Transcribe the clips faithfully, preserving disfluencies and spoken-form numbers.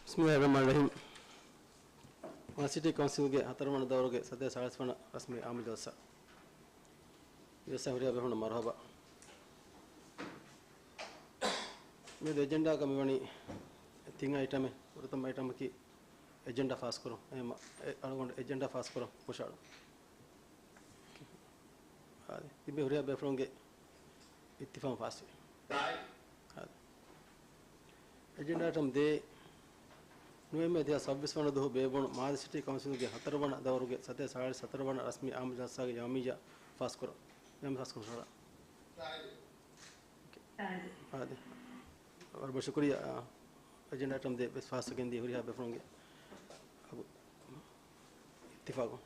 ބިސްމިއްލާހިއްރަޙްމާނިއްރަޙީމް. މާލެ ސިޓީ ކައުންސިލްގެ ހަތަރުވަނަ ދައުރުގެ ސަތޭކަ ސާޅީސް ވަނަ ރަސްމީ އާއްމު ޖަލްސާ. ޖަލްސާ ހުރިހާ ބޭފުޅުންނަށް މަރުޙަބާ. މިއަދު އެޖެންޑާގަ މިވަނީ ތިން އައިޓަމެއް. ފުރަތަމަ އައިޓަމަކީ އެޖެންޑާ ފާސްކުރުން. އެ މަ-، އެ އަޅުގަނޑު އެޖެންޑާ ފާސްކުރަން ހުށަހަޅުން. އާދެ، ތިބޭ ހުރިހާ ބޭފުޅުންގެ އިއްތިފާގުން ފާސްވި. އާދެ. އެޖެންޑާ އައިޓަމް ދޭއް، ނޮވެމްބަރު ދެހާސް ސައްބީސް ވަނަ ދުވަހު ބޭއްވުނު މާލެ ސިޓީ ކައުންސިލްގެ ހަތަރުވަނަ ދައުރުގެ ސަތޭކަ ސާޅީސް ހަތަރު ވަނަ ރަސްމީ އާއްމު ޖަލްސާގެ ޔައުމިއްޔާ ފާސްކުރަން. ޔައުމިއްޔާ ފާސްކުރަން. އާދެ. ވަރަށް ބޮޑަށް ޝުކުރިއްޔާ. އާ، އެޖެންޑާ އައިޓަމް ދޭއް ވެސް ފާސްވެގެން ދިޔަ ހުރިހާ ބޭފުޅުންގެ އަގު އިއްތިފާގުން.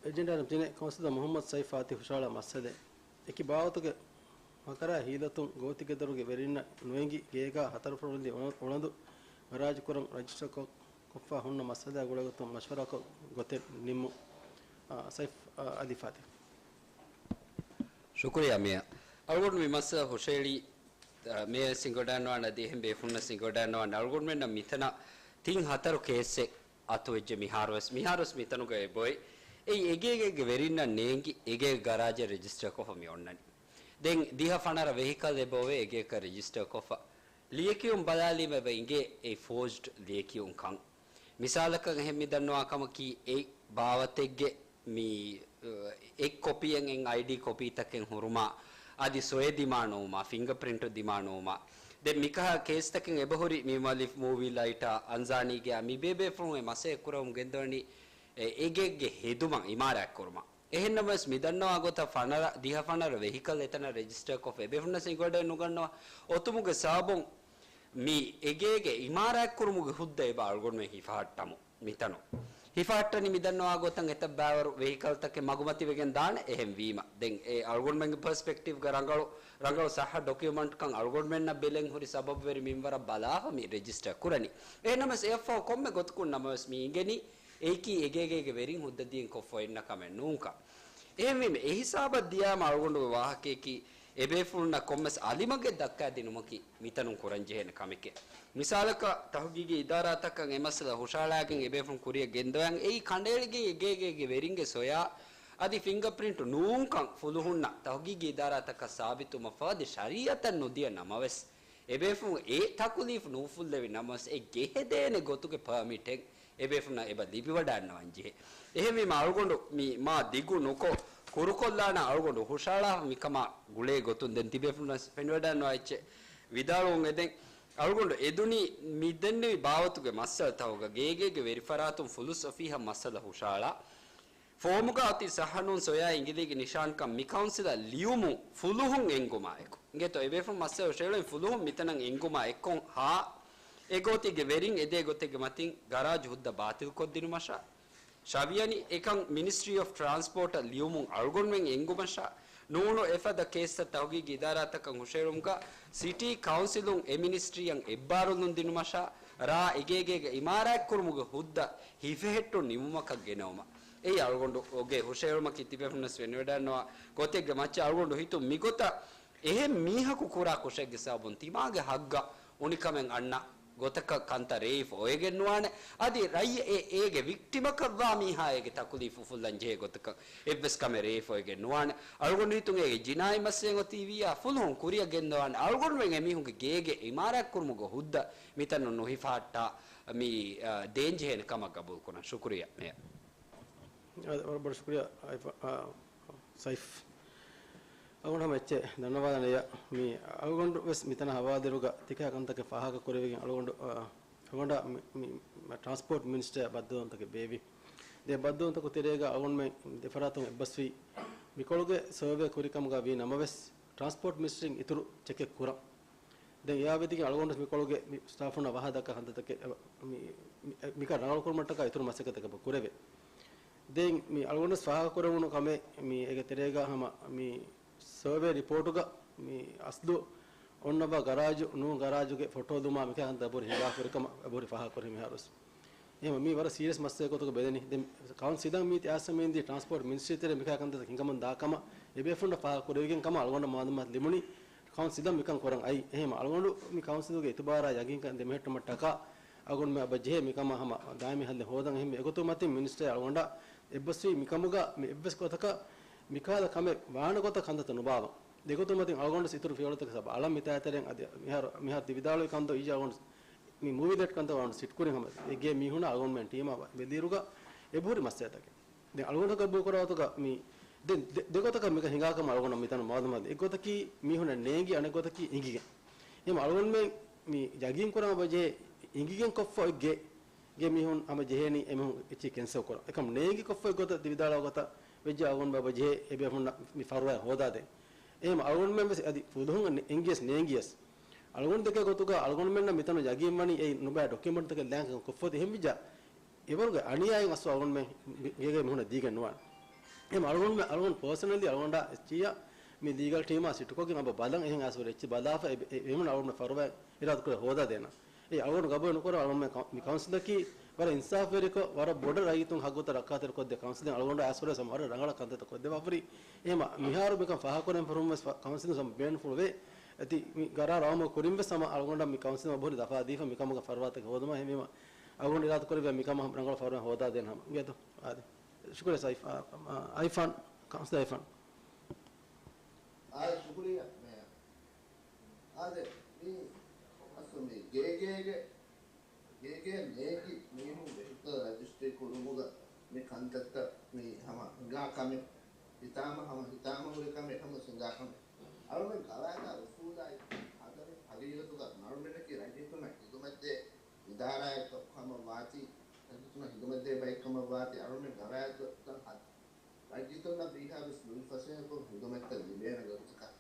އެޖެންޑާ އައިޓަމް ތިނެއް، ކައުންސިލަރ މުޙައްމަދު ސައިފް ފާތިޙް ހުށަހަޅާ މައްސަލައެއް. އެކި ބާވަތުގެ މަކަރާ ހީލަތުން ގޯތިގެދޮރުގެ ވެރިންނަށް ނުއެނގި ގޭގާ ހަތަރު ފަރުވަރި އުޅަ-، އުޅަނދު ގަރާޖު ކުރަން ރަޖިސްޓަރ ކޮށް ކޮށްފަ ހުންނަ މައްސަލައާ ގުޅޭގޮތުން މަޝްވަރާކޮށް ގޮތެއް ނިންމުން. އާ، ސައިފް، އާ، އަލީ ފާތިޙް. ޝުކުރިއްޔާ މޭޔަ. އަޅުގަނޑު މި މައްސަލަ ހުށަހެޅީ، އާ، މޭޔަ ސިނގޮޑާންވާން އަދި އެހެން ބޭފުންނަށް ސިނގޮޑާންވާން އަޅުގަނޑުމެންނަށް މިތަނަށް ތިން ހަތަރު ކޭސްއެއް އަތުވެއްޖެ މިހާރުވެސް. މިހާރުވެސް މިތަނުގަ އެބޮތް. އެއީ އެގޭގޭގެ ވެރިންނަށް ނޭނގި އެގޭގެ ގަރާޖެއް ރެޖިސްޓަރ ކޮށްފަ މި އޮންނަނީ. ދެން ދިހަ ފަނަރަ ވެހިކަލް އެބައޮވޭ އެގޭކަށް ރެޖިސްޓަރ ކޮށްފަ. ލިޔެކިޔުން ބަލާލީމަ އެބަ އިނގޭ އެއީ ފޯޖްޑް ލިޔެކިޔުން ކަން. މިސާލަކަށް އެހެން މި ދަންނަވާ ކަމަކީ އެއް ބާވަތެއްގެ މި، އެއް ކޮޕީއެއް އެއް އައިޑީ ކޮޕީތަކެއް ހުރުމާ، އަދި ސޮއެ ދިމާނުވުމާ، ފިންގަ ޕްރިންޓު ދިމާނުވުމާ. ދެން މިކަހަލަ ކޭސްތަކެއް އެބަހުރި މި މުއައްލިފް މޫވީ ލައިޓާ، އަންޒާނީގެއާ މި ބޭބޭފުޅުން އެ މަސައްކަތް ކުރަމުން ގެންދަވަނީ އެ-، އެގޭގެ ހެދުމަށް އިމާރާތް ކުރުމަށް. އެހެންނަމަވެސް މި ދަންނަވާ ގޮތަށް ފަނަރަ، ދިހަ ފަނަރަ ވެހިކަލް އެތަނަށް ރެޖިސްޓަރ ކޮށްފަ އެބޭފުންނަށް ސިނގޮޑައެއް ނުގަންނަވާ. އޮތުމުގެ ސަބަބުން މި އެގޭގެ އިމާރާތްކުރުމުގެ ހުއްދަ އެބަ އަޅުގަނޑުމެން ހިފަހައްޓަމު މިތަނު. ހިފަހައްޓަނީ މި ދަންނަވާ ގޮތަށް އެތައް ބައިވަރު ވެހިކަލްތަކެއް މަގުމަތިވެގެން ދާނެ. އެހެން ވީމަ ދެން އެ އަޅުގަނޑުމެންގެ ޕަރސްޕެކްޓިވްގަ ރަނގަޅު، ރަނގަޅު ޞައްޙަ ޑޮކިއުމަންޓްކަން އަޅުގަނޑުމެންނަށް ބެލެން ހުރި ސަބަބުވެރި މިންވަރަށް ބަލާފަ މި ރެޖިސްޓަރ ކުރަނީ. އެހެންނަމަވެސް އެއަށްފަހު ކޮންމެ ގޮތަކުން ނަމަވެސް މި އިނގެނީ އެއީކީ އެގޭގޭގެ ވެރިން ހުއްދަ ދީން ކޮށްފަ އިންނަ ކަމެއް ނޫންކަން. އެހެންވީމަ، އެ ހިސާބަށް ދިޔާމަ އަޅުގަނޑުގެ ވާހަކަޔަކީ، އެބޭފުޅުންނަށް ކޮންމެސް އަލިމަގެއް ދައްކާދިނުމަކީ މިތަނުން ކުރަންޖެހޭނެ ކަމެކޭ. މިސާލަކަށް، ތަހުގީގީ އިދާރާތަކަށް އެ މައްސަލަ ހުށަހަޅާގެން އެބޭފުޅުން ކުރިއަށް ގެންދަވަން އެއީ ކަނޑައެޅިގެން އެގޭގޭގެ ވެރިންގެ ސޮޔާ އަދި ފިންގަ ޕްރިންޓު ނޫންކަން ފުލުހުންނަށް ތަހުގީގީ އިދާރާތަކަށް ސާބިތުވުމަށްފަހު އަދި ޝަރީއަތަށް ނުދިޔަ ނަމަވެސް، އެބޭފުޅުން އެ ތަކުލީފު ނުއުފުއްލެވި ނަމަވެސް، އެ ގެހެދޭނެ ގޮތުގެ ޕަރމިޓެއް އެބޭފުޅުންނަށް އެބަ ލިބިވަޑައިގަންނަވަން ޖެހޭ. އެހެންވީމަ، އަޅުގަނޑު މި މާ ދިގު ނުކޮށް، ކުރުކޮށްލާނަން އަޅުގަނޑު ހުށަހަޅާފަ މިކަމާ ގުޅޭ ގޮތުން ދެން ތިބޭފުޅުންނަށް ފެނިވަޑައިގަންނަވާ އެއްޗެއް ވިދާޅުވުން އެދެން. އަޅުގަނޑު އެދުނީ މި ދެންނެވި ބާވަތުގެ މައްސަލަތަކުގަ ގޭގޭގެ ވެރިފަރާތުން ފުލުސް އޮފީހަށް މައްސަލަ ހުށަހަޅާ ފޯމުގަ އޮތީ ޞައްޙަ ނޫން ސޮޔާ އިނގިލީގެ ނިޝާންކަން މި ކައުންސިލަށް ލިޔުމުން ފުލުހުން އެންގުމާ އެކު. އިނގޭތޯ އެބޭފުޅުން މައްސަލަ ހުށަހެޅުނީ ފުލުހުން މިތަނަށް އެންގުމާ އެއްކޮށް ހާ، އެގޯތީގެ ވެރިން އެދޭ ގޮތެއްގެ މަތިން ގަރާޖު ހުއްދަ ބާތިލްކޮށްދިނުމަށާ. ޝަވިޔަނި އެކަން މިނިސްޓްރީ އޮފް ޓްރާންސްޕޯޓަށް ލިޔުމުން އަޅުގަނޑުމެން އެންގުމަށާ. ނޫނު އެފަދަ ކޭސްތައް ތަހުގީގީ އިދާރާތަކަށް ހުށަހެޅުމުގަ ސިޓީ ކައުންސިލުން އެ މިނިސްޓްރީއަށް އެއްބާރުލުން ދިނުމަށާ. ރާ އެގޭގޭގެ އިމާރާތްކުރުމުގެ ހުއްދަ ހިފެހެއްޓުން ނިމުމަކަށް ގެނައުމަށް. އެއީ އަޅުގަނޑުގެ ހުށަހެޅުމަކީ ތިބޭފުންނަސް ފެނިވަޑައިގަންނަވާ ގޮތެއްގެ މައްޗަށް އަޅުގަނޑު ހިތުން މިގޮތަށް އެހެން މީހަކު ކުރާ ކުށެއްގެ ސަބަބުން ތިމާގެ ހައްގަށް އުނިކަމެއް އަންނަ ގޮތަކަށް ކަންތައް ރޭވިފަ އޮވެގެން ނުވާނެ. އަދި ރައްޔި އެ އޭގެ ވިކްޓިމަކަށްވާ މީހާ އޭގެ ތަކުލީފު އުފުއްލަން ޖެހޭ ގޮތަކަށް އެއްވެސް ކަމެއް ރޭވިފަ އޮވެގެން ނުވާނެ. އަޅުގަނޑު ހިތުން އޭގެ ޖިނާއީ މައްސަލައެއް އޮތީ ވިއްޔާ ފުލުހުން ކުރިއަށް ގެންދަވާނެ. އަޅުގަނޑުމެން އެމީހުންގެ ގޭގެ އިމާރާތްކުރުމުގެ ހުއްދަ މިތަނުން ނުހިފަހައްޓާ މި، އާ، ދޭންޖެހޭނެ ކަމަށް ގަބޫލުކުރަން. ޝުކުރިއްޔާ މޭޔަރ. އާދެ، ވަރަށް ބޮޑަށް ޝުކުރިއްޔާ، އާ، ސައިފް. އަޅުގަނޑު ހަމަ އެއްޗެއް ދަންނަވާލަން އެޔަށް، މި އަޅުގަނޑު ވެސް މިތަނަށް ހަވާލުވިއިރުގަ ތިކަހަލަ ކަންތަކެއް ފާހަގަ ކުރެވިގެން އަޅުގަނޑު، އާ، އަޅުގަނޑަށް މި، މި، މި ޓްރާންސްޕޯޓް މިނިސްޓަރ ބައްދަލުވުންތަކެއް ބޭއްވި. ދެ ބައްދަލުވުންތަކުގެ ތެރޭގަ އަޅުގަނޑުމެން ދެފަރާތުން އެއްބަސްވީ މިކޮޅުގެ ސަރވޭ ކުރިކަމުގަ ވީ ނަމަވެސް، ޓްރާންސްޕޯޓް މިނިސްޓްރީން އިތުރު ޗެކެއް ކުރަން. ދެން އެއާ ވެދިގެން އަޅުގަނޑު މިކޮޅުގެ މި ސްޓާފުންނަށް ވަހާ ދައްކާ ކަންތައްތަކެއް މި، މި، މިކަން ރަނގަޅު ކުރުމަށްޓަކާ އިތުރު މަސައްކަތްތަކެއް ކުރެވޭ. ދެން މި އަޅުގަނޑު ފާހަގަކުރެވުނު ކަމެއް މި އޭގެ ތެރޭގަ ހަމަ މި ސަރވޭ ރިޕޯޓުގަ މި އަސްލު އޮންނަވާ ގަރާޖު ނޫން ގަރާޖުގެ ފޮޓޯ ލުމާ މިކަން އަންތަ ބުރި ހިނގާފަ ހުރިކަމަށް އެބަހުރި ފާހަގަކުރި މިހާރުސް. އެހެން މީ ވަރަށް ސީރިއަސް މައްސަލަ ގޮތުގަ ބެލެނީ. ދެން ކައުން ސިދަން މީތި އާސަމީންދީ ޓްރާންސްޕޯޓް މިނިސްޓްރީ ތެރެ މިކަން ކަންތައް ހިނގަމުން ދާ ކަމަށް އެބޭފުންނަށް ފާހަގަ ކުރެވިގެން ކަމަށް އަޅުގަނޑަށް މައުލޫމާތު ލިބުނީ. ކައުންސިލަށް މިކަން ކުރަން އައީ. އެހެން އަޅުގަނޑު މި ކައުންސިލުގެ އިތުބާރާ ޔަގީންކަން ދެމެހެއްޓުމަށްޓަކާ އަޅުގަނޑުމެ އަބަ ޖެހޭ މިކަމަށް ހަމަ ދާއިމީ ހައްލެއް ހޯދަން. އެހެން އެގޮތުން މަތިން މިނިސްޓަރ އަޅުގަނޑަށް އެއްބަސްވީ މިކަމުގަ މި އެއްވެސް ގޮތަކަށް މިކަހަލަ ކަމެއް ވާނެ ގޮތަކަށް ކަންތައްތައް ނުބާވަން. ދެގޮތުން މަތިން އަޅުގަނޑު އިތުރު ފިޔަވަޅުތަކެއް ސަބަ އަޅަން މިތާތެރެއިން އަދި މިހާރު، މިހާރު ތި ވިދާޅުވި ކަންތައް އިއްޔާ އަޅުގަނޑު މި މޫވީ ދެޓް ކަންތައް އަޅުގަނޑު ސިޓް ކުރިން ހަމަ އެ ގޭ މީހުނާ އަޅުގަނޑުމެން ޓީމާ ވެދިއިރުގަ އެބަހުރި މައްސަލަތަކެއް. ދެން އަޅުގަނޑަކަށް ބޯކުރާ ގޮތުގަ މި ދެ، ދެ، ދެ ގޮތަކަށް މިކަން ހިނގާ ކަމަށް އަޅުގަނޑަށް މިތަނުން މައުލޫމާތު. އެއްގޮތަކީ މީހުންނަށް ނޭނގި، އަނެއް ގޮތަކީ އިނގިގެން. އެހެން އަޅުގަނޑުމެން މި ޔަގީން ކުރަން އަބަ ޖެހޭ އިނގިގެން ކޮށްފަ އޮތް ގޭ، ގޭ މީހުން ހަމަ ޖެހޭނީ އެމީހުން އެއްޗެއް ކެންސަލް ކުރަން. އެކަމް ނޭނގި ކޮށްފަ އޮތް ގޮތަށް ދިވިދާޅާ ގޮތަށް ވެއްޖެ އަޅުގަނޑު އަބަ ޖެހޭ އެބޭފުޅުންނަށް މި ފަރުވާ ހޯދާދޭން. އެހެން އަޅުގަނޑުމެން ވެސް އަދި ފުލުހުން އެނގިޔަސް ނޭނގިޔަސް. އަޅުގަނޑު ދެކޭ ގޮތުގަ އަޅުގަނޑުމެންނަށް މިތަނު ޔަގީން ވަނީ އެއީ ނުބައި ޑޮކިއުމަންޓްތަކެއް ލާން ކޮށްފަ އޮތީ. އެހެން ވިއްޖާ އެވަރުގެ އަނިޔާއެއް އަސްލު އަޅުގަނޑުމެން ގޭގެ މީހުނަށް ދީގެން ނުވާނެ. އެހެން އަޅުގަނޑުމެން، އަޅުގަނޑު ޕާސަނަލީ އަޅުގަނޑާ އެއްޗިއްޔާ މި ލީގަލް ޓީމާ ސިޓުކޮށްގެން އަބަ ބަލަން އެހެން އަސްވަރު އެއްޗެއް ބަލާފަ އެ، އެ، އެ މީހުން އަޅުގަނޑު ފަރުވާ އިރާދަކުރެ ހޯދާދޭނަ. އެ އަޅުގަނޑު ގަބޫލު ނުކުރަ އަޅުގަނޑު މި ކައު، މި ކައުންސިލަކީ ވަރަށް އިންސާފުވެރިކޮށް، ވަރަށް ބޮޑަށް ރައްޔިތުން ހައްގުތައް ރައްކާތެރި ކޮށްދޭ ކައުންސިލެއް އަޅުގަނޑު އައިސްފަރުވެސް ވަރަށް ރަނގަޅަށް ކަންތައްތައް ކޮށްދެވާފަރި. އެހެމަ މިހާރު މިކަން ފާހަގަކުރެން ފަރުމަސް ކައުންސިލުން ސަމް ބޭންފުޅުވޭ. އެތި މި ގަރާރު އަމަލު ކުރިން ވެސް ހަމަ އަޅުގަނޑަށް މި ކައުންސިލުން އަބަހުރި ލަފާ ދީފަ މިކަމުގަ ފަރުވާތަކެއް ހޯދުމަށް. އެހެމަ އަޅުގަނޑު އިރާދަ ކުރެއްވިޔާ މިކަމަށް ރަނގަޅު ފަރުވާ ހޯދާދޭން ހަމަ. އިނގޭތޯ؟ އާދެ. ޝުކުރިއްޔާ އައިފާން، އައިފާން، ކައުންސިލަރ އައިފާން. އާ، ޝުކުރިއްޔާ މޭޔަރ. އާދެ، މި އަސްލު މި ގޭގޭގެ، ގޭގޭ ނޭނގި މީހުން ވެހިކަލް ރަޖިސްޓްރީ ކުރުމުގަ މި ކަންތައްތައް މި ހަމަ ހިނގާ ކަމެއް. ހިތާމަ ހަމަ ހިތާމަ ހުރި ކަމެއް ހަމަ ހިނގާ ކަމެއް. އަޅުމެން ގަވާއިދާ އުސޫލާއި ހަދަނީ ހަގީގަތުގަ އަޅުމެންނަކީ ރައްޔިތުންނަށް ހިދުމަތްދޭ އިދާރާއެއް ކަމަށް ވާތީ، ރައްޔިތުންނަށް ހިދުމަތްދޭ ބައެއް ކަމަށް ވާތީ، އަޅުމެން ގަވާއިދުތައް ހަދަން ރައްޔިތުންނަށް ވީހާވެސް ނުވި ފަސޭހަކޮށް ހިދުމަތްތައް ލިބޭނެ ގޮތަކަށް.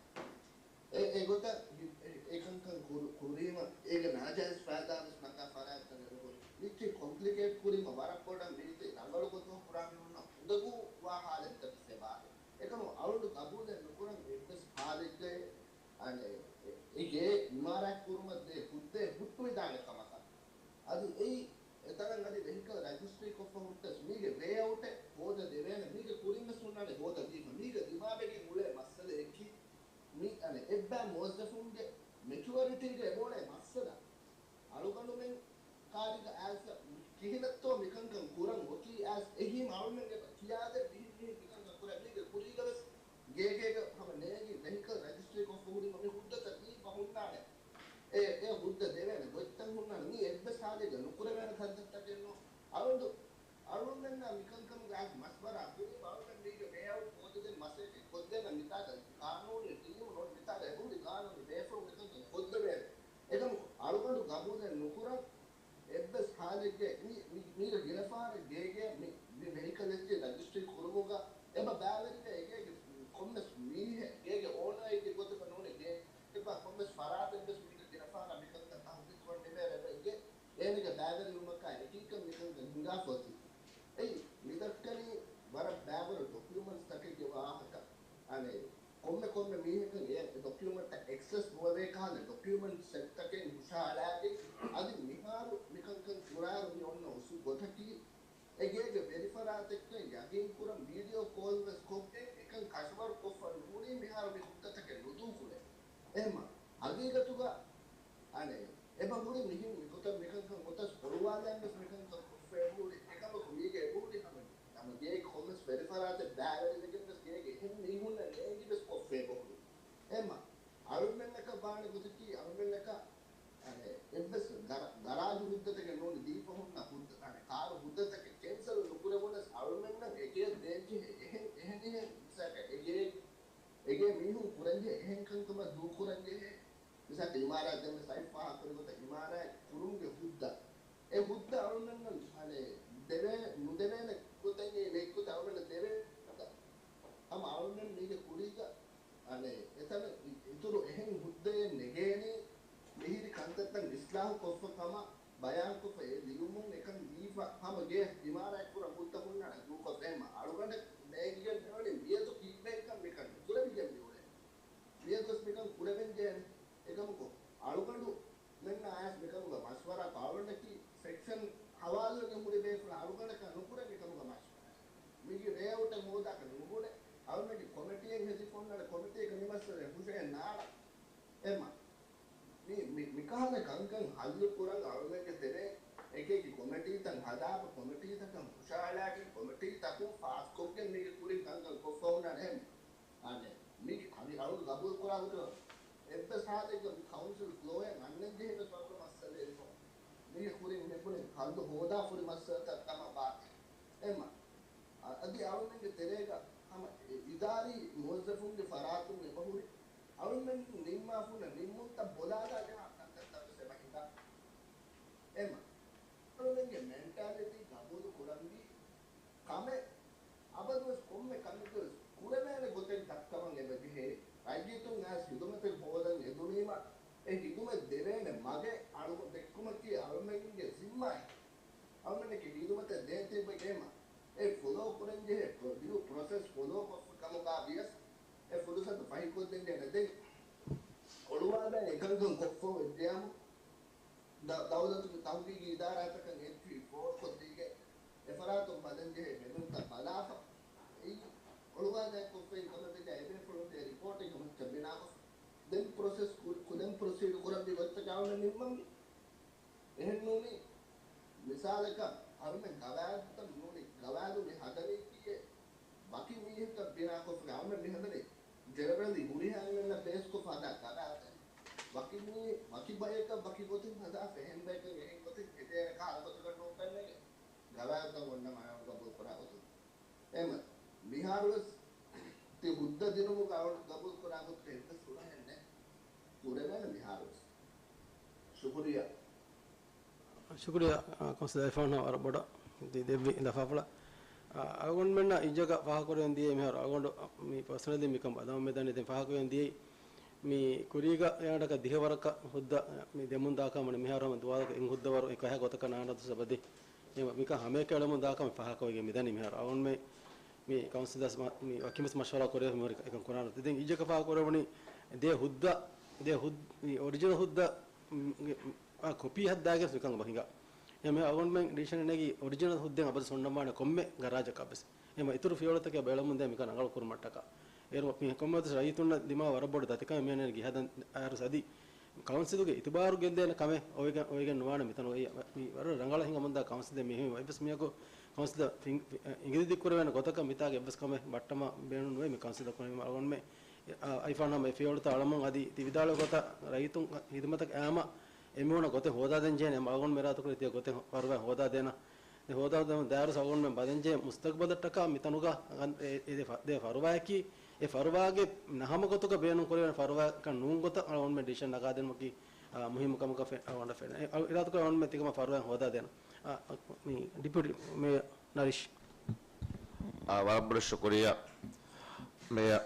އެ، އެގޮތަށް ހި-، އެ، އެކަންކަން ކުރު-، ކުރީމަ، އޭގެ ނާޖާއިޒް ފައިދާވެސް ނަގާ ފަރާތްތައް އެބަހުރި. މިއެއްޗެއް ކޮމްޕްލިކޭޓް ކުރީމަ ވަރަށް ބޮޑަށް މީތި ރަނގަޅު ގޮތުން ކުރާ މީހުންނަށް އުނދަގޫވާ ހާލަތްތަކެއް ފެބާރު. އެކަމު އަޅުގަނޑު ގަބޫލެއް ނުކުރަން އެއްވެސް ހާލެއްގައި، އަނެ، އެ، އެ ގޭ އިމާރާތް ކުރުމަށް ދޭ ހުއްދައެއް ހުއްޓުވިދާނެ ކަމަކަށް. އަދި އެއީ އެތަނަށް އަދި ވެހިކަލް ރަޖިސްޓްރީ ކޮށްފަ ހުއްޓަސް މީގެ ވޭއައުޓެއް ހޯދަ ދެވޭނެ. މީގެ ކުރިން ވެސް ހުންނާނެ ހޯދަ ދީފަ. މީގަ ދިމާވެގެން އުޅޭ މައްސަލައަކީ މި އަނެއް އެއްބައި މުވައްޒަފުންގެ މެޗުއަރިޓީގަ އެބޯޅޭ މައްސަލަ. އަޅުގަނޑުމެން ކާރިގަ އައިސް ކިހިނެއްތޯ މިކަންކަން ކުރަން އޮތީ އައިސް އެހީމަ އަޅުމެން އެބަ ކިޔާދެން މިހިން މިހިން މިކަންކަން ކުރޭ. މީގެ ކުރީގަ ވެސް ގޭގޭގަ ހަމަ ނޭނގި ވެހިކަލް ރަޖިސްޓްރީ ކޮށްފަ ހުރީމަ މި ހުއްދަތައް ދީފަ ހުންނާނެ. އެ، އެ ހުއްދަ ދެވޭނެ ގޮތްތައް ހުންނާނެ. މީ އެއްވެސް ހާލެއްގަ ނުކުރެވޭނެ ކަންތައްތަކެއްނު. އަޅުގަނޑު، އަޅުގަނޑުމެންނާ މިކަންކަމުގަ އައިސް މަޝްވަރާ ކުރީމަ އަޅުގަނޑު މީގެ ވޭއައުޓް ހޯދަދޭން މަސައްކަތް ކޮށްދޭނަ. މިތާގަ ޤާނޫނީ ޓީމު ނޯން، މިތާގަ އެބަހުރި ޤާނޫނީ ބޭފުޅުން މިކަންކަން ކޮށްދެވޭނެ. އެކަމަކު އަޅުގަނޑު ގަބޫލެއް ނުކުރަން އެއްވެސް ހާލެއްގައި މި، މި، މީގަ ގިނަ ފަހަރަށް ގޭގެ މި، މި ވެހިކަލް އެއްޗެއް ރަޖިސްޓްރީ ކުރުމުގަ އެބަ ބައިވެރިވޭ އެގޭގެ ކޮންމެސް މީހެއް، ގޭގެ އޯނަރެއްގެ ގޮތަކަށް ނޫނީ ގޭ އެބަ ކޮންމެސް ފަރާތެއްވެސް މީގަ ގިނަ ފަހަރަށް މިކަންކަން ތަހުގީގު ކުރަން ނިމޭ އެބަ އިނގޭ. އޭނަގެ ބައިވެރިވުމަކާ އެކީކަން މިކަންކަން ހިނގާފަ އޮތީ. އެއީ، މިދައްކަނީ ވަރަށް ބައިވަރު ޑޮކިއުމަންޓްސް ތަކެއްގެ ވާހަކަ. އަނެއް، ކޮންމެ ކޮންމެ މީހަކަށް އެ ޑޮކިއުމަންޓްތައް އެކްސެސް ނުވެވޭ ކަހަލަ ޑޮކިއުމަންޓް ސެޓްތަކެއް ހުށަހަޅާގެން، އަދި މިހާރު މިކަންކަން ކުރާރު މި އޮންނަ އުސޫ ގޮތަކީ، އެ ގޭގެ ވެރިފަރާތެއްގައި ޔަގީންކުރަން ވީޑިއޯ ކޯލްވެސް ކޮށްގެން އެކަން ކަށަވަރު ކޮށްފަ ނޫނީ މިހާރު މި ހުއްދަތަކެއް ނުދޫކުރޭ. އެހެމަ ހަގީގަތުގަ އަނެއް، އެބަ ހުރި މިހެން މިގޮތަށް މިކަންކަން ގޮތަސް އޮޅުވާލަން ވެސް މިކަންކަން ކޮށްފަ އެބަހުރި. އެކަމަކު މީގެ އެބަހުރި ހަމަ، ހަމަ ގޭގެ ކޮންމެސް ވެރިފަރާތެއް ބައިވެރިވެގެން ވެސް ގޭގެ އެހެން މީހުންނަށް ނޭނގި ވެސް ކޮށްފަ އެބަހުރި. އެހެމަ އަޅުމެންނަކަށް ވާނެ ގޮތަކީ އަޅުމެންނަކަށް އަނެއް، އެއްވެސް ގަރާ-، ގަރާޖު ހުއްދަތަކެއް ނޫނީ ދީފަ ހުންނަ ހުއްދަ، އަނެއް، ކާރު ހުއްދަތަކެއް ކެންސަލް ނުކުރެވުނަސް އަޅުމެންނަށް އެގޭ ދޭންޖެހޭ އެހެން، އެހެނިހެން މިސާލަކަށް އެގޭ، އެގޭ މީހުން ކުރަންޖެހޭ އެހެން ކަންކަމަށް ދޫކުރަންޖެހޭ. މިސާލަކަށް އިމާރާތް ދެން ސައިފް ފާހަގަކުރި ގޮތަށް އިމާރާތް ކުރުމުގެ ހުއްދަ، އެ ހުއްދަ އަޅުމެންނަށް އަނެއް ދެވޭ، ނުދެވޭނެ ގޮތެއް ނެތް ގޮތެއް އަޅުމެންނަށް ދެވޭ ހުއްދަ. ހަމަ އަޅުމެން މީގެ ކުރީގަ އަނެއް، އެތަނަށް އި-، އިތުރު އެހެން ހުއްދައެއް ނެގޭނީ، މިހިރި ކަންތައްތައް އިސްލާހު ކޮށްފަ ކަމަށް ބަޔާންކޮށްފަ، އެ ލިޔުމުން އެކަން ދީފަ، ހަމަ ގޭ އިމާރާތް ކުރަން ހުއްދަ ހުންނާނެ ދޫކޮށް. އެހެންމަ އަޅުގަނޑަށް ނޭނގިގެން މިވަނީ މިއަދު ކީއްވެހެންކަން މިކަން ނުކުރެވިގެން މިއުޅެނީ. މިއަދުވެސް މިކަން ކުރެވެން ޖެހޭނެ. އެކަމަކު، އަޅުގަނޑުމެންނާ އައިސް މިކަމުގަ މަޝްވަރާ ކޮށް އަޅުގަނޑަކީ ސެކްޝަން ހަވާލުވެގެން ހުރި ބޭފުޅާ އަޅުގަނޑަކާ ނުކުރޭ މިކަމުގަ މަޝްވަރާ. މީގެ ލޭއައުޓެއް ހޯދާކަށް ނުބުނެ. އަޅުގަނޑު ކޮމިޓީއެއް ހެދިފަ އޮންނާނެ، ކޮމިޓީއަކަށް މި މައްސަލަ ހުށަހެން ނާޅަ. އެމަ، މި، މި، މިކަހަލަ ކަންކަން ހައްލު ކުރަން އަޅުމެންގެ ތެރޭ އެކި އެކި ކޮމިޓީތައް ހަދާފަ، ކޮމިޓީތަކަށް ހުށަހަޅާގެން ކޮމިޓީތަކުން ފާސްކޮށްގެން މީގެ ކުރިން ކަންކަން ކޮށްފަ ހުންނާނެ އެހެން. އާނެ، މީގެ ހަމި އަޅުގަނޑު ގަބޫލު ކުރާ ގޮތުގަ އެއްވެސް ހާލެއްގަ މި ކައުންސިލް ފްލޯއެއް އަންނަން ޖެހޭ ވެސް ވަރުގަ މައްސަލައެއް ނޫން. މީގެ ކުރިން މިބުނި ހައްލު ހޯދާ ފުރި މައްސަލަތައް ކަމަށް ވާތީ. އެމަ، އަ، އަދި އަޅުމެންގެ ތެރޭގަ ހަމަ އި، އިދާރީ މުވައްޒަފުންގެ ފަރާތުން އެބަހުރި އަޅުމެން ނިންމާފުނަ ނިންމުންތައް ބޮލާލާ ޖަހާ ކަންތައްތައް ވެސް އެބަ ހިނގާ. އެމަ، އަޅުމެންގެ މެންޓާލިޓީ ގަބޫލު ކުރަންވީ ކަމެއް އަބަދުވެސް ކޮންމެ ކަމެއްގަވެސް ކުރެވޭނެ ގޮތެއް ދައްކަވަން އެބަޖެހޭ. ރައްޔިތުން އައިސް ހިދުމަތެއް ހޯދަން އެދުނީމަ، އެ ހިދުމަތް ދެވޭނެ މަގެއް އަޅުގަނޑު ދެއްކުމަކީ އަޅުމެންގެ ޒިންމާއެއް. އަޅުމެންނަކީ ހިދުމަތެއް ދޭތީބަ އެމަ، އެ ފޮލޯ ކުރަންޖެހޭ ޕްރޮ، ޑިއު ޕްރޮސެސް ފޮލޯ ކޮށްފަ ކަމުގަ ވިޔަސް، އެ ފުރުސަތު ފަހިކޮށްދެންޖެހޭނެ. ދެން އޮޅުވާލާ އެކަންކަން ކޮށްފަ ވެއްޖެއަމު، ދަ، ދައުލަތުގެ ތަހުގީގީ އިދާރާތަކަށް އެއްޗިހި ފޯރުކޮށްދީގެ، އެފަރާތުން ބަލަންޖެހޭ ބެލުންތައް ބަލާފަ. އެއީ އޮޅުވާލާ ކޮށްފައި ކަމެއް ވެއްޖެ އެބޭފުޅުންގެ ރިޕޯޓެއް ހަމަ ބިނާކޮށް، ދެން ޕްރޮސެސް ކު، ކުދިން ޕްރޮސީޑް ކުރަންވީ ގޮތްތަކެއް އަޅުގަނޑު ނިންމަންވީ. އެހެންނޫނީ، މިސާލަކަށް އަޅުމެން ގަވާއިދުތައް ނޫނީ، ގަވާއިދު މި ހަދަނީކީއެއް ވަކި މީހަކަށް ބިނާކޮށްފަ އަޅުމެން މި ހަދަނީ ޖެނެރަލީ ހުރިހާ އެންމެންނަށް ބޭސްކޮށް ހަދާ ގަވާއިދެއް. ވަކި މީ، ވަކި ބަޔަކަށް ވަކި ގޮތެއް ހަދާފަ އެހެން ބަޔަކަށް އެހެން ގޮތެއް ހެދޭނެ ކަހަލަ ގޮތަކަށް ނޫން ފެންނަނީ. ގަވާއިދުތައް އޮންނަ މާނަ ގަބޫލު ކުރާ ގޮތުން. އެމަ، މިހާރުވެސް ތި ހުއްދަ ދިނުމުގަ ގަބޫލު ކުރާ ގޮތުގަ އެއްވެސް ހުރަހެއް ނެތް. ކުރެވޭނެ މިހާރުވެސް. ޝުކުރިއްޔާ. ޝުކުރިއްޔާ، އާ، ކައުންސިލަރ އިރްފާން ވަރަށް ބޮޑަށް ތި ދެއްވި ލަފާފުޅަށް. އާ، އަޅުގަނޑުމެންނަށް އިއްޒަތްކޮށް ފާހަގަކުރަން ދިޔައީ މިހާރު އަޅުގަނޑު މި ޕާސަނަލީ މިކަން ބަލަމުން މިދަނީ ދެން ފާހަގަކުރަން ދިޔައީ މި ކުރީގަ އެއާންޑަކަށް ދިހަ ވަރަކަށް ހުއްދަ މި ދެމުން ދާކަމަށް މިހާރު ހަމަ ދުވާލަކަށް އިން ހުއްދަވަރު އެކަހަ ގޮތަކަށް ނާންނަ ދުސަބަދި. އެ މިކަން ހަމައެކަނި އެޅަމުން ދާކަމެއް ފާހަގަކޮށްގެން މިދަނީ މިހާރު. އަޅުގަނޑުމެން މި ކައުންސިލަސް މަ، މި ވަކިންވެސް މަޝްވަރާ ކުރެވި މިހުރި އެކަން ކުރާނަ. ދެން އިއްޒަތްކޮށް ފާހަގަކުރެވުނީ ދޭ ހުއްދަ، ދޭ ހުއް، މި އޮރިޖިނަލް ހުއްދަ، މް، އާ، ކޮޕީ ހައްދާގެން މިކަން އެބަ ހިނގާ. އެ މި އަޅުގަނޑުމެން ޑިސިޝަން ނެގީ އޮރިޖިނަލް ހުއްދައެއް އަބަދު އޮންނަންވާނެ ކޮންމެ ގަރާޖަކަށްވެސް. އެ މަ އިތުރު ފިޔަވަޅުތަކެއް އެބަ އެޅަމުން ދޭ މިކަން ރަނގަޅު ކުރުމަށްޓަކާ. އޭރު މި ކޮންމެވެސް ރައްޔިތުންނަށް ދިމާވާ ވަރަށް ބޮޑު ދަތިކަމެއް މިހެން ގިހަދަން އައިރު ސަދި ކައުންސިލުގެ އިތުބާރު ގެއްލޭނެ ކަމެއް އޮވެގެން، އޮވެގެން ނުވާނެ މިތަނުގައި. މި ވަރަށް ރަނގަޅަށް ހިނގަމުންދާ ކައުންސިލެއް މި އެއްވެސް މީހަކު ކައުންސިލަށް ފިން، ފި، އިނގިލި ދިއްކުރެވޭނެ ގޮތަކަށް މިތާގެ އެއްވެސް ކަމެއް ބައްޓަމަށް ބޭނުން ނުވޭ މި ކައުންސިލަށް ކުރެވީމަ އަޅުގަނޑުމެން، އަ، އައިފާން ހަމަ އެ ފިޔަވަޅުތައް އަޅަމުން އަދި ތި ވިދާޅުވި ގޮތަށް ރައްޔިތުން ހިދުމަތަކަށް އައިމަ އެމީހުނަށް ގޮތެއް ހޯދާދޭން ޖެހޭނެ. އަޅުގަނޑު މިރާތުކުރެ ތިޔަ ގޮތެއް ފަރުވާ ހޯދާދޭނަ. އެ ހޯދާދޭނަ ދާއިރު އަޅުގަނޑުމެން ބަލަންޖެހޭ މުސްތަގްބަލަށްޓަކާ މިތަނުގަ އަން، އެ، އެ ދެ ފަ، ދެ ފަރުވާއަކީ އެ ފަރުވާގެ ނަހަމަ ގޮތުގަ ބޭނުން ކުރެވޭނެ ފަރުވާއަކަށް ނޫން ގޮތަށް އަޅުގަނޑުމެން ޑިސިޝަން ނަގާދޭން ވަކި، އާ، މުހިއްމު ކަމަކަށް ފެ، އަޅުގަނޑަށް ފެނޭ. އެ، އަޅު އިރާދަކުރޭ އަޅުގަނޑުމެން ތިކަމަށް ފަރުވާ ހޯދާދޭނަ. އާ، މި ޑިޕިއުޓީ މޭޔަރ ނަރީޝް. އާ، ވަރަށް ބޮޑަށް ޝުކުރިއްޔާ މޭޔަރ.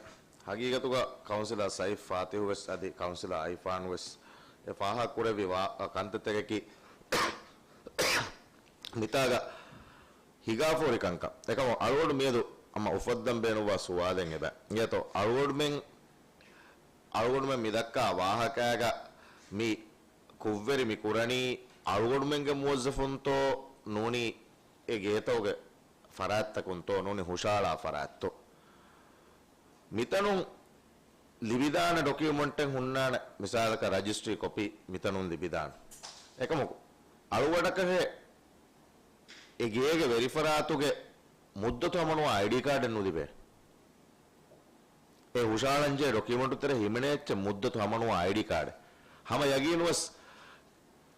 ހަގީގަތުގަ ކައުންސިލަރ ސައިފް ފާތިހު ވެސް އަދި ކައުންސިލަރ އައިފާން ވެސް އެ ފާހަގަ ކުރެއްވި ވާ، އަ، ކަންތައްތަކަކީ މިތާގަ ހިގާފޯރި ކަންކަން. އެކަމު އަޅުގަނޑު މިއަދު އަމަ އުފައްދަން ބޭނުންވާ ސުވާލެއް އެބަ. އިނގޭތޯ އަޅުގަނޑުމެން، އަޅުގަނޑުމެން މިދައްކާ ވާހަކައިގަ މި ކުށްވެރި މި ކުރަނީ އަޅުގަނޑުމެންގެ މުވައްޒަފުންތޯ ނޫނީ އެ ގޭތަކުގެ ފަރާތްތަކުންތޯ ނޫނީ ހުށަހަޅާ ފަރާތްތޯ؟ މިތަނުން ލިބިދާނެ ޑޮކިއުމަންޓެއް ހުންނާނެ، މިސާލަކަށް ރަޖިސްޓްރީ ކޮޕީ މިތަނުން ލިބިދާނެ. އެކަމަކު، އަޅުގަޑަކަށޭ އެ ގޭގެ ވެރިފަރާތުގެ މުއްދަތު ހަމަނުވާ އައިޑީ ކާޑެއް ނުލިބޭ. އެ ހުށަހަޅަންޖެހޭ ޑޮކިއުމަންޓު ތެރޭ ހިމެނޭ އެއްޗެއް މުއްދަތު ހަމަނުވާ އައިޑީ ކާޑެއް. ހަމަ ޔަގީނުވެސް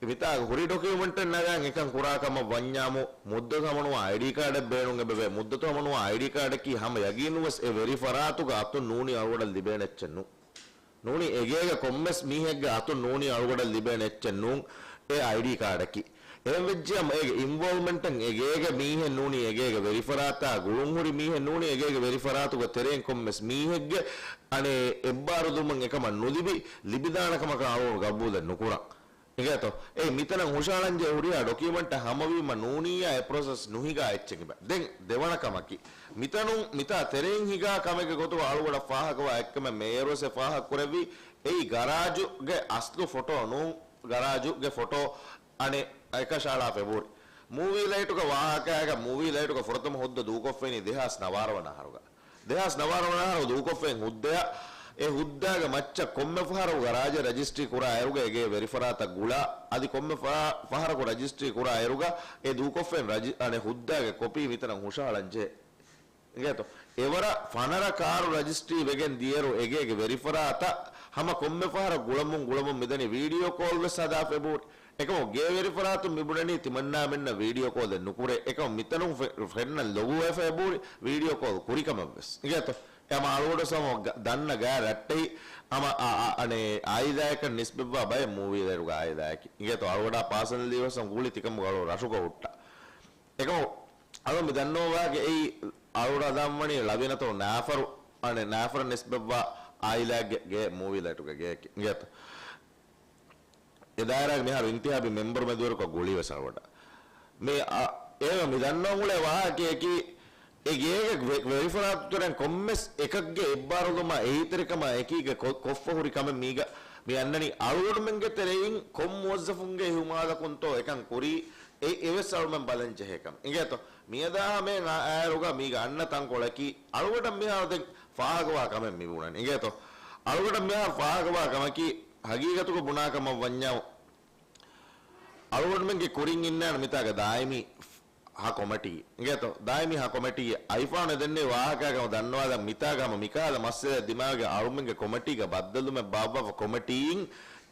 މިތާގަ ހުރި ޑޮކިއުމަންޓެއް ނަގާން އެކަން ކުރާ ކަމަށް ވަންޏާމު، މުއްދަތު ހަމަނުވާ އައިޑީ ކާޑެއް ބޭނުން އެބަވޭ. މުއްދަތު ހަމަނުވާ އައިޑީ ކާޑަކީ ހަމަ ޔަގީނުވެސް އެ ވެރިފަރާތުގެ އަތުން ނޫނީ އަޅުގަޑަށް ލިބޭނެ އެއްޗެއް ނޫން. ނޫނީ އެގޭގެ ކޮންމެސް މީހެއްގެ އަތުން ނޫނީ އަޅުގަޑަށް ލިބޭނެ އެއްޗެއް ނޫން އެ އައިޑީ ކާޑަކީ. އެހެންވެއްޖިއްޔާމު އޭގެ އިންވޯލްވްމަންޓެއް އެގޭގެ މީހެއް ނޫނީ އެގޭގެ ވެރިފަރާތާ ގުޅުންހުރި މީހެއް ނޫނީ އެގޭގެ ވެރިފަރާތުގެ ތެރެއިން ކޮންމެސް މީހެއްގެ އަނެއް އެއްބާރުލުމުން އެކަމަށް ނުލިބި، ލިބިދާނެ ކަމަކަށް އަޅުގަނޑު ގަބޫލެއް ނުކުރަން. އިނގޭތޯ؟ އެ މިތަނަށް ހުށަހަޅަންޖެހޭ ހުރިހާ ޑޮކިއުމަންޓެއް ހަމަވީމަ ނޫނިއްޔާ އެ ޕްރޮސެސް ނުހިނގާ އެއްޗެއް އެބަ. ދެން ދެވަނަ ކަމަކީ، މިތަނުން މިތާ ތެރެއިން ހިނގާ ކަމެއްގެ ގޮތުގަ އަޅުގަޑަށް ފާހަގަވާ އެއްކަމެއް މޭޔަރުވެސް އެ ފާހަގަ ކުރެއްވީ، އެއީ ގަރާޖުގެ އަސްލު ފޮޓޯ ނޫން، ގަރާޖުގެ ފޮޓޯ އަނެއް އެކަށައަޅާފަ އެބަހުރި. މޫވީ ލައިޓުގެ ވާހަކައިގަ މޫވީ ލައިޓުގެ ފުރަތަމަ ހުއްދަ ދޫކޮށްފައިނީ ދެހާސް ނަވާރަ ވަނަ އަހަރުގަ. ދެހާސް ނަވާރަ ވަނަ އަހަރު ދޫކޮށްފައި ހުއްދައަށް އެ ހުއްދާގެ މައްޗަށް ކޮންމެ ފަހަރަކު ގަރާޖެއް ރަޖިސްޓްރީ ކުރާ އިރުގަ އެގޭ ވެރިފަރާތަށް ގުޅާ، އަދި ކޮންމެ ފަ-، ފަހަރަކު ރަޖިސްޓްރީ ކުރާ އިރުގަ އެ ދޫކޮށްފައިން ރަޖި-، އަނެއް ހުއްދާގެ ކޮޕީ މިތަނަށް ހުށަހަޅަން ޖެހޭ. އިނގޭތޯ؟ އެވަރަށް ފަނަރަ ކާރު ރަޖިސްޓްރީ ވެގެން ދިޔައިރު އެގޭގެ ވެރިފަރާތަށް ހަމަ ކޮންމެ ފަހަރަކު ގުޅަމުން ގުޅަމުން މިދަނީ ވީޑިއޯ ކޯލް ވެސް ހަދާފަ އެބަހުރި. އެކަމު ގޭ ވެރިފަރާތުން މިބުނަނީ ތިމަންނާމެންނަށް ވީޑިއޯ ކޯލެއް ނުކުރޭ. އެކަމު މިތަނުން ފެ-، ފެންނަން ލޮގުވެފަ އެބަހުރި ވީޑިއޯ ކޯލް ކުރިކަމަށް ވެސް. އިނގޭތޯ؟ އެ ހަމަ އަޅުގަޑު ސަމަ ގަ-، ދަންނަ ގާ ރައްޓެހި ހަމަ އަ-، އަ-، އަނެއް އާއިލާއަކަށް ނިސްބަތްވާ ބައެއް މޫވީ ލައިޓުގަ އާއިލާއަކީ. އިނގޭތޯ؟ އަޅުގަޑާ ޕާސަނަލީ ވެސް ގުޅި ތިކަމުގަ އަޅު ރަށުގަ ހުއްޓާ. އެކަމު އަޅު މި ދަންނަވާގެ އެއީ އަޅުގަޑަށް ދާންވަނީ ޅަވިނަތޯ ނާފަރު، އަނެއް ނާފަރަށް ނިސްބަތްވާ އާއިލާގެ ގެ މޫވީ ލައިޓުގެ ގެއެކޭ. އިނގޭތޯ؟ އެ ދާއިރާގެ މިހާރު އިންތިހާބީ މެމްބަރު މެދުވެރިކޮށް ގުޅީ ވެސް އަޅުގަޑަށް. މި އަ-، އޭގަ މި ދަންނަވަން އުޅޭ ވާހަކަޔަކީ، އެ ގޭގެ ވެ-، ވެރިފަރާތުތެރެއިން ކޮންމެސް އެކަކުގެ އެއްބާރުލުމާ އެހީތެރިކަމާ އެކީގަ ކޮ-، ކޮށްފަ ހުރި ކަމެއް މީގަ މި އަންނަނީ. އަޅުގަނޑުމެންގެ ތެރެއިން ކޮން މުވައްޒަފުންގެ އިހުމާލަކުންތޯ އެކަން ކުރީ، އެ-، އެވެސް އަޅުމެން ބަލަން ޖެހޭ ކަމެއް. އިނގޭތޯ؟ މިއަދާ ހަމައަށް އައި-، އައިރުގަ މީގަ އަންނަ ތަންކޮޅަކީ، އަޅުގަނޑަށް މިހާރު ދެން ފާހަގަވާ ކަމެއް މި ބުނަނީ. އިނގޭތޯ؟ އަޅުގަނޑަށް މިހާރު ފާހަގަވާ ކަމަކީ، ހަގީގަތުގަ ބުނާ ކަމަށް ވަންޏާ، އަޅުގަނޑުމެންގެ ކުރިން އިންނާނެ މިތާގަ ދާއިމީ ހަ ކޮމެޓީ. އިނގޭތޯ؟ ދާއިމީ ހަ ކޮމެޓީ. އައިފާނު ދެންނެވި ވާހަކައިގަ ދަންނަވާލަން މިތާގަ ހަމަ މިކަހަލަ މައްސަލައެއް ދިމާވެގެ އަޅުމެންގެ ކޮމެޓީގަ ބައްދަލުމެއް ބާއްވާފަ ކޮމެޓީއިން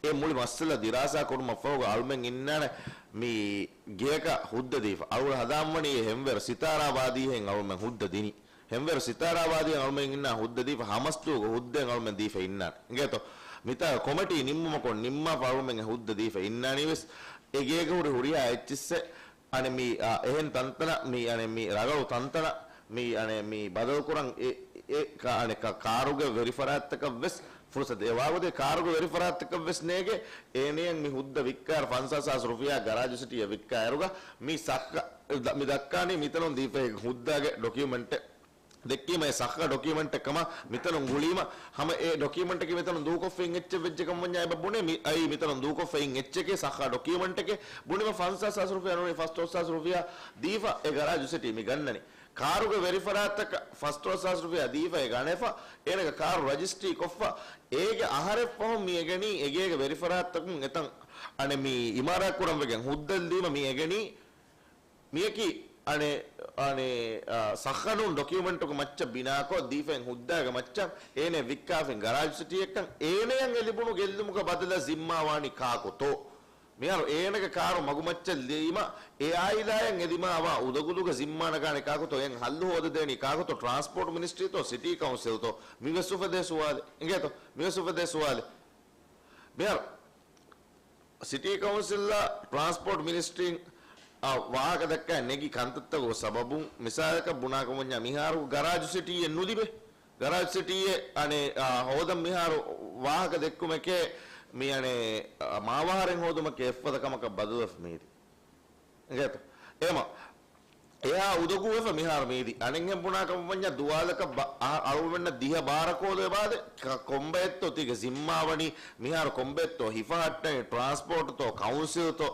އެ މުޅި މައްސަލަ ދިރާސާ ކުރުމަށްފަހުގަ އަޅުމެން އިންނާނެ މި ގެޔަކަށް ހުއްދަ ދީފަ. އަޅުގަނޑު ހަދާންވަނީ އެ ހެންވޭރު ސިތާރާ ވާދީހެއް އަޅުމެން ހުއްދަ ދިނީ. ހެންވޭރު ސިތާރާ ވާދީހެއް އަޅުމެން އިންނާ ހުއްދަ ދީފަ ހަމަސްދުވަހުގެ ހުއްދައެއް އަޅުމެން ދީފަ އިންނާނެ. އިނގޭތޯ؟ މިތާ ކޮމެޓީ ނިންމުމަކޮށް ނިންމާފަ އަޅުމެން އެ ހުއްދަ ދީފަ އިންނާނީ ވެސް އެ ގޭގަ ހުރި ހުރިހާ އެއްޗިއްސެއް އަނެއް މި، އާ، އެހެން ތަންތަނަށް މި، އަނެއް މި ރަގަޅު ތަންތަނަށް މި، އަނެއް މި ބަދަލުކުރަން އެ، އެ ކާ-، އަނެއް ކާ-، ކާރުގެ ވެރިފަރާތްތަކަށް ވެސް ފުރުސަތު އެ ވާގޮތެއް ކާރުގެ ވެރިފަރާތްތަކަށް ވެސް ނޭގެ. އޭނަޔަށް މި ހުއްދަ ވިއްކާއިރު ފަންސާސް ހާސް ރުފިޔާ ގަރާޖު ސިޓީއަށް ވިއްކާއިރުގަ މި ސައްހަ-، މި ދައްކާނީ މިތަނުން ދީފައި ހުއްދާގެ ޑޮކިއުމެންޓެއް ދެއްކީމަ އެ ސައްހަ ޑޮކިއުމެންޓެއް ކަމަށް މިތަނުން ގުޅީމަ ހަމަ އެ ޑޮކިއުމެންޓަކީ މިތަނުން ދޫކޮށްފައިން އެއްޗެއް ވެއްޖެ ކަމަށް ވަންޏާ އެބަ ބުނޭ މި އައީ މިތަނުން ދޫކޮށްފައިން އެއްޗެކޭ ސައްހަ ޑޮކިއުމެންޓެކޭ ބުނީމަ ފަންސާސް ހާސް ރުފިޔާ ނޫނީ ފަސްދޮޅަސް ހާސް ރުފިޔާ ދީފަ އެ ގަރާޖު ސިޓީ މި ގަންނަނީ. ކާރުގެ ވެރިފަރާތަކަށް ފަސްދޮޅަސް ހާސް ރުފިޔާ ދީފަ އެ ގަނެފަ، އޭނަގެ ކާރު ރަޖިސްޓްރީ ކޮށްފަ، އޭގެ އަހަރެއް ފަހުން މި އެގެނީ އެގޭގެ ވެރިފަރާތްތަކުން އެތަން އަނެއް މި އިމާރާތް ކުރަން ވެގެން ހުއްދަ ލިބީމަ މި އެގެނީ މިޔަކީ އަނެއް، އަނެއް، އާ، ސައްހަ ނޫން ޑޮކިއުމެންޓުގެ މައްޗަށް ބިނާކޮށް ދީފައިން ހުއްދާގެ މައްޗަށް އޭނަ ވިއްކާފިން ގަރާޖު ސިޓީއެއްކަން އޭނަޔަށް އެ ލިބުނު ގެއްލުމުގެ ބަދަލަށް ޒިންމާވާނީ ކާކުތޯ؟ މިހާރު އޭނަގެ ކާރު މަގުމައްޗަށް ލީމަ، އެ އާއިލާޔަށް އެދިމާވާ އުދަގުލުގެ ޒިންމާ ނަގާނެ ކާކުތޯ؟ އެން ހައްލު ހޯދަދޭނީ ކާކުތޯ؟ ޓްރާންސްޕޯޓް މިނިސްޓްރީތޯ؟ ސިޓީ ކައުންސިލްތޯ؟ މިވެސް އުފެދޭ ސުވާލެއް. އިނގޭތޯ؟ މިވެސް އުފެދޭ ސުވާލެއް. މިހާރު ސިޓީ ކައުންސިލްއާ ޓްރާންސްޕޯޓް މިނިސްޓްރީން އަށް ވާހަކަ ދައްކާ ނެގި ކަންތައްތަކުގެ ސަބަބުން، މިސާލަކަށް ބުނާކަމަށް ވަންޏާ މިހާރު ގަރާޖު ސިޓީއެއް ނުލިބޭ. ގަރާޖު ސިޓީއެއް އަނެއް، އާ، ހޯދަން މިހާރު ވާހަކަ ދެއްކުމެކޭ މި އަނެއް، އާ، މާވަހަރެއް ހޯދުމަކޭ އެއްފަދަ ކަމަކަށް ބަދަލުވެފަ މީތި. އިނގޭތޯ؟ އެމަ އެހާ އުދަގޫވެފަ މިހާރު މީދި. އަނެއްހެން ބުނާކަމަށް ވަންޏާ ދުވާލަކަށް ބަ-، އަ-، އަޅުގަނޑަށް ދިހަ ބާރަ ކޯލު އެބާދެ، ކ-، ކޮންބައެއްތޯ ތީގެ ޒިންމާވަނީ، މިހާރު ކޮންބައެއްތޯ ހިފަހައްޓަނީ، ޓްރާންސްޕޯޓްތޯ، ކައުންސިލްތޯ،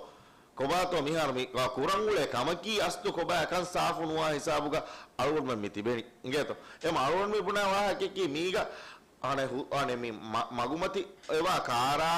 ކޮބާތޯ މިހާރު މި ކުރަން އުޅޭ ކަމަކީ އަސްލު ކޮބާ ކަން ސާފު ނުވާ ހިސާބުގަ އަޅުގަނޑުމެން މި ތިބެނީ. އިނގޭތޯ؟ އެމަ އަޅުގަނޑު މި ބުނާ ވާހަކައަކީ މީގަ އަނެއް ހު-، އަނެއް މި މަ-، މަގުމަތި އެވާ ކާރާ،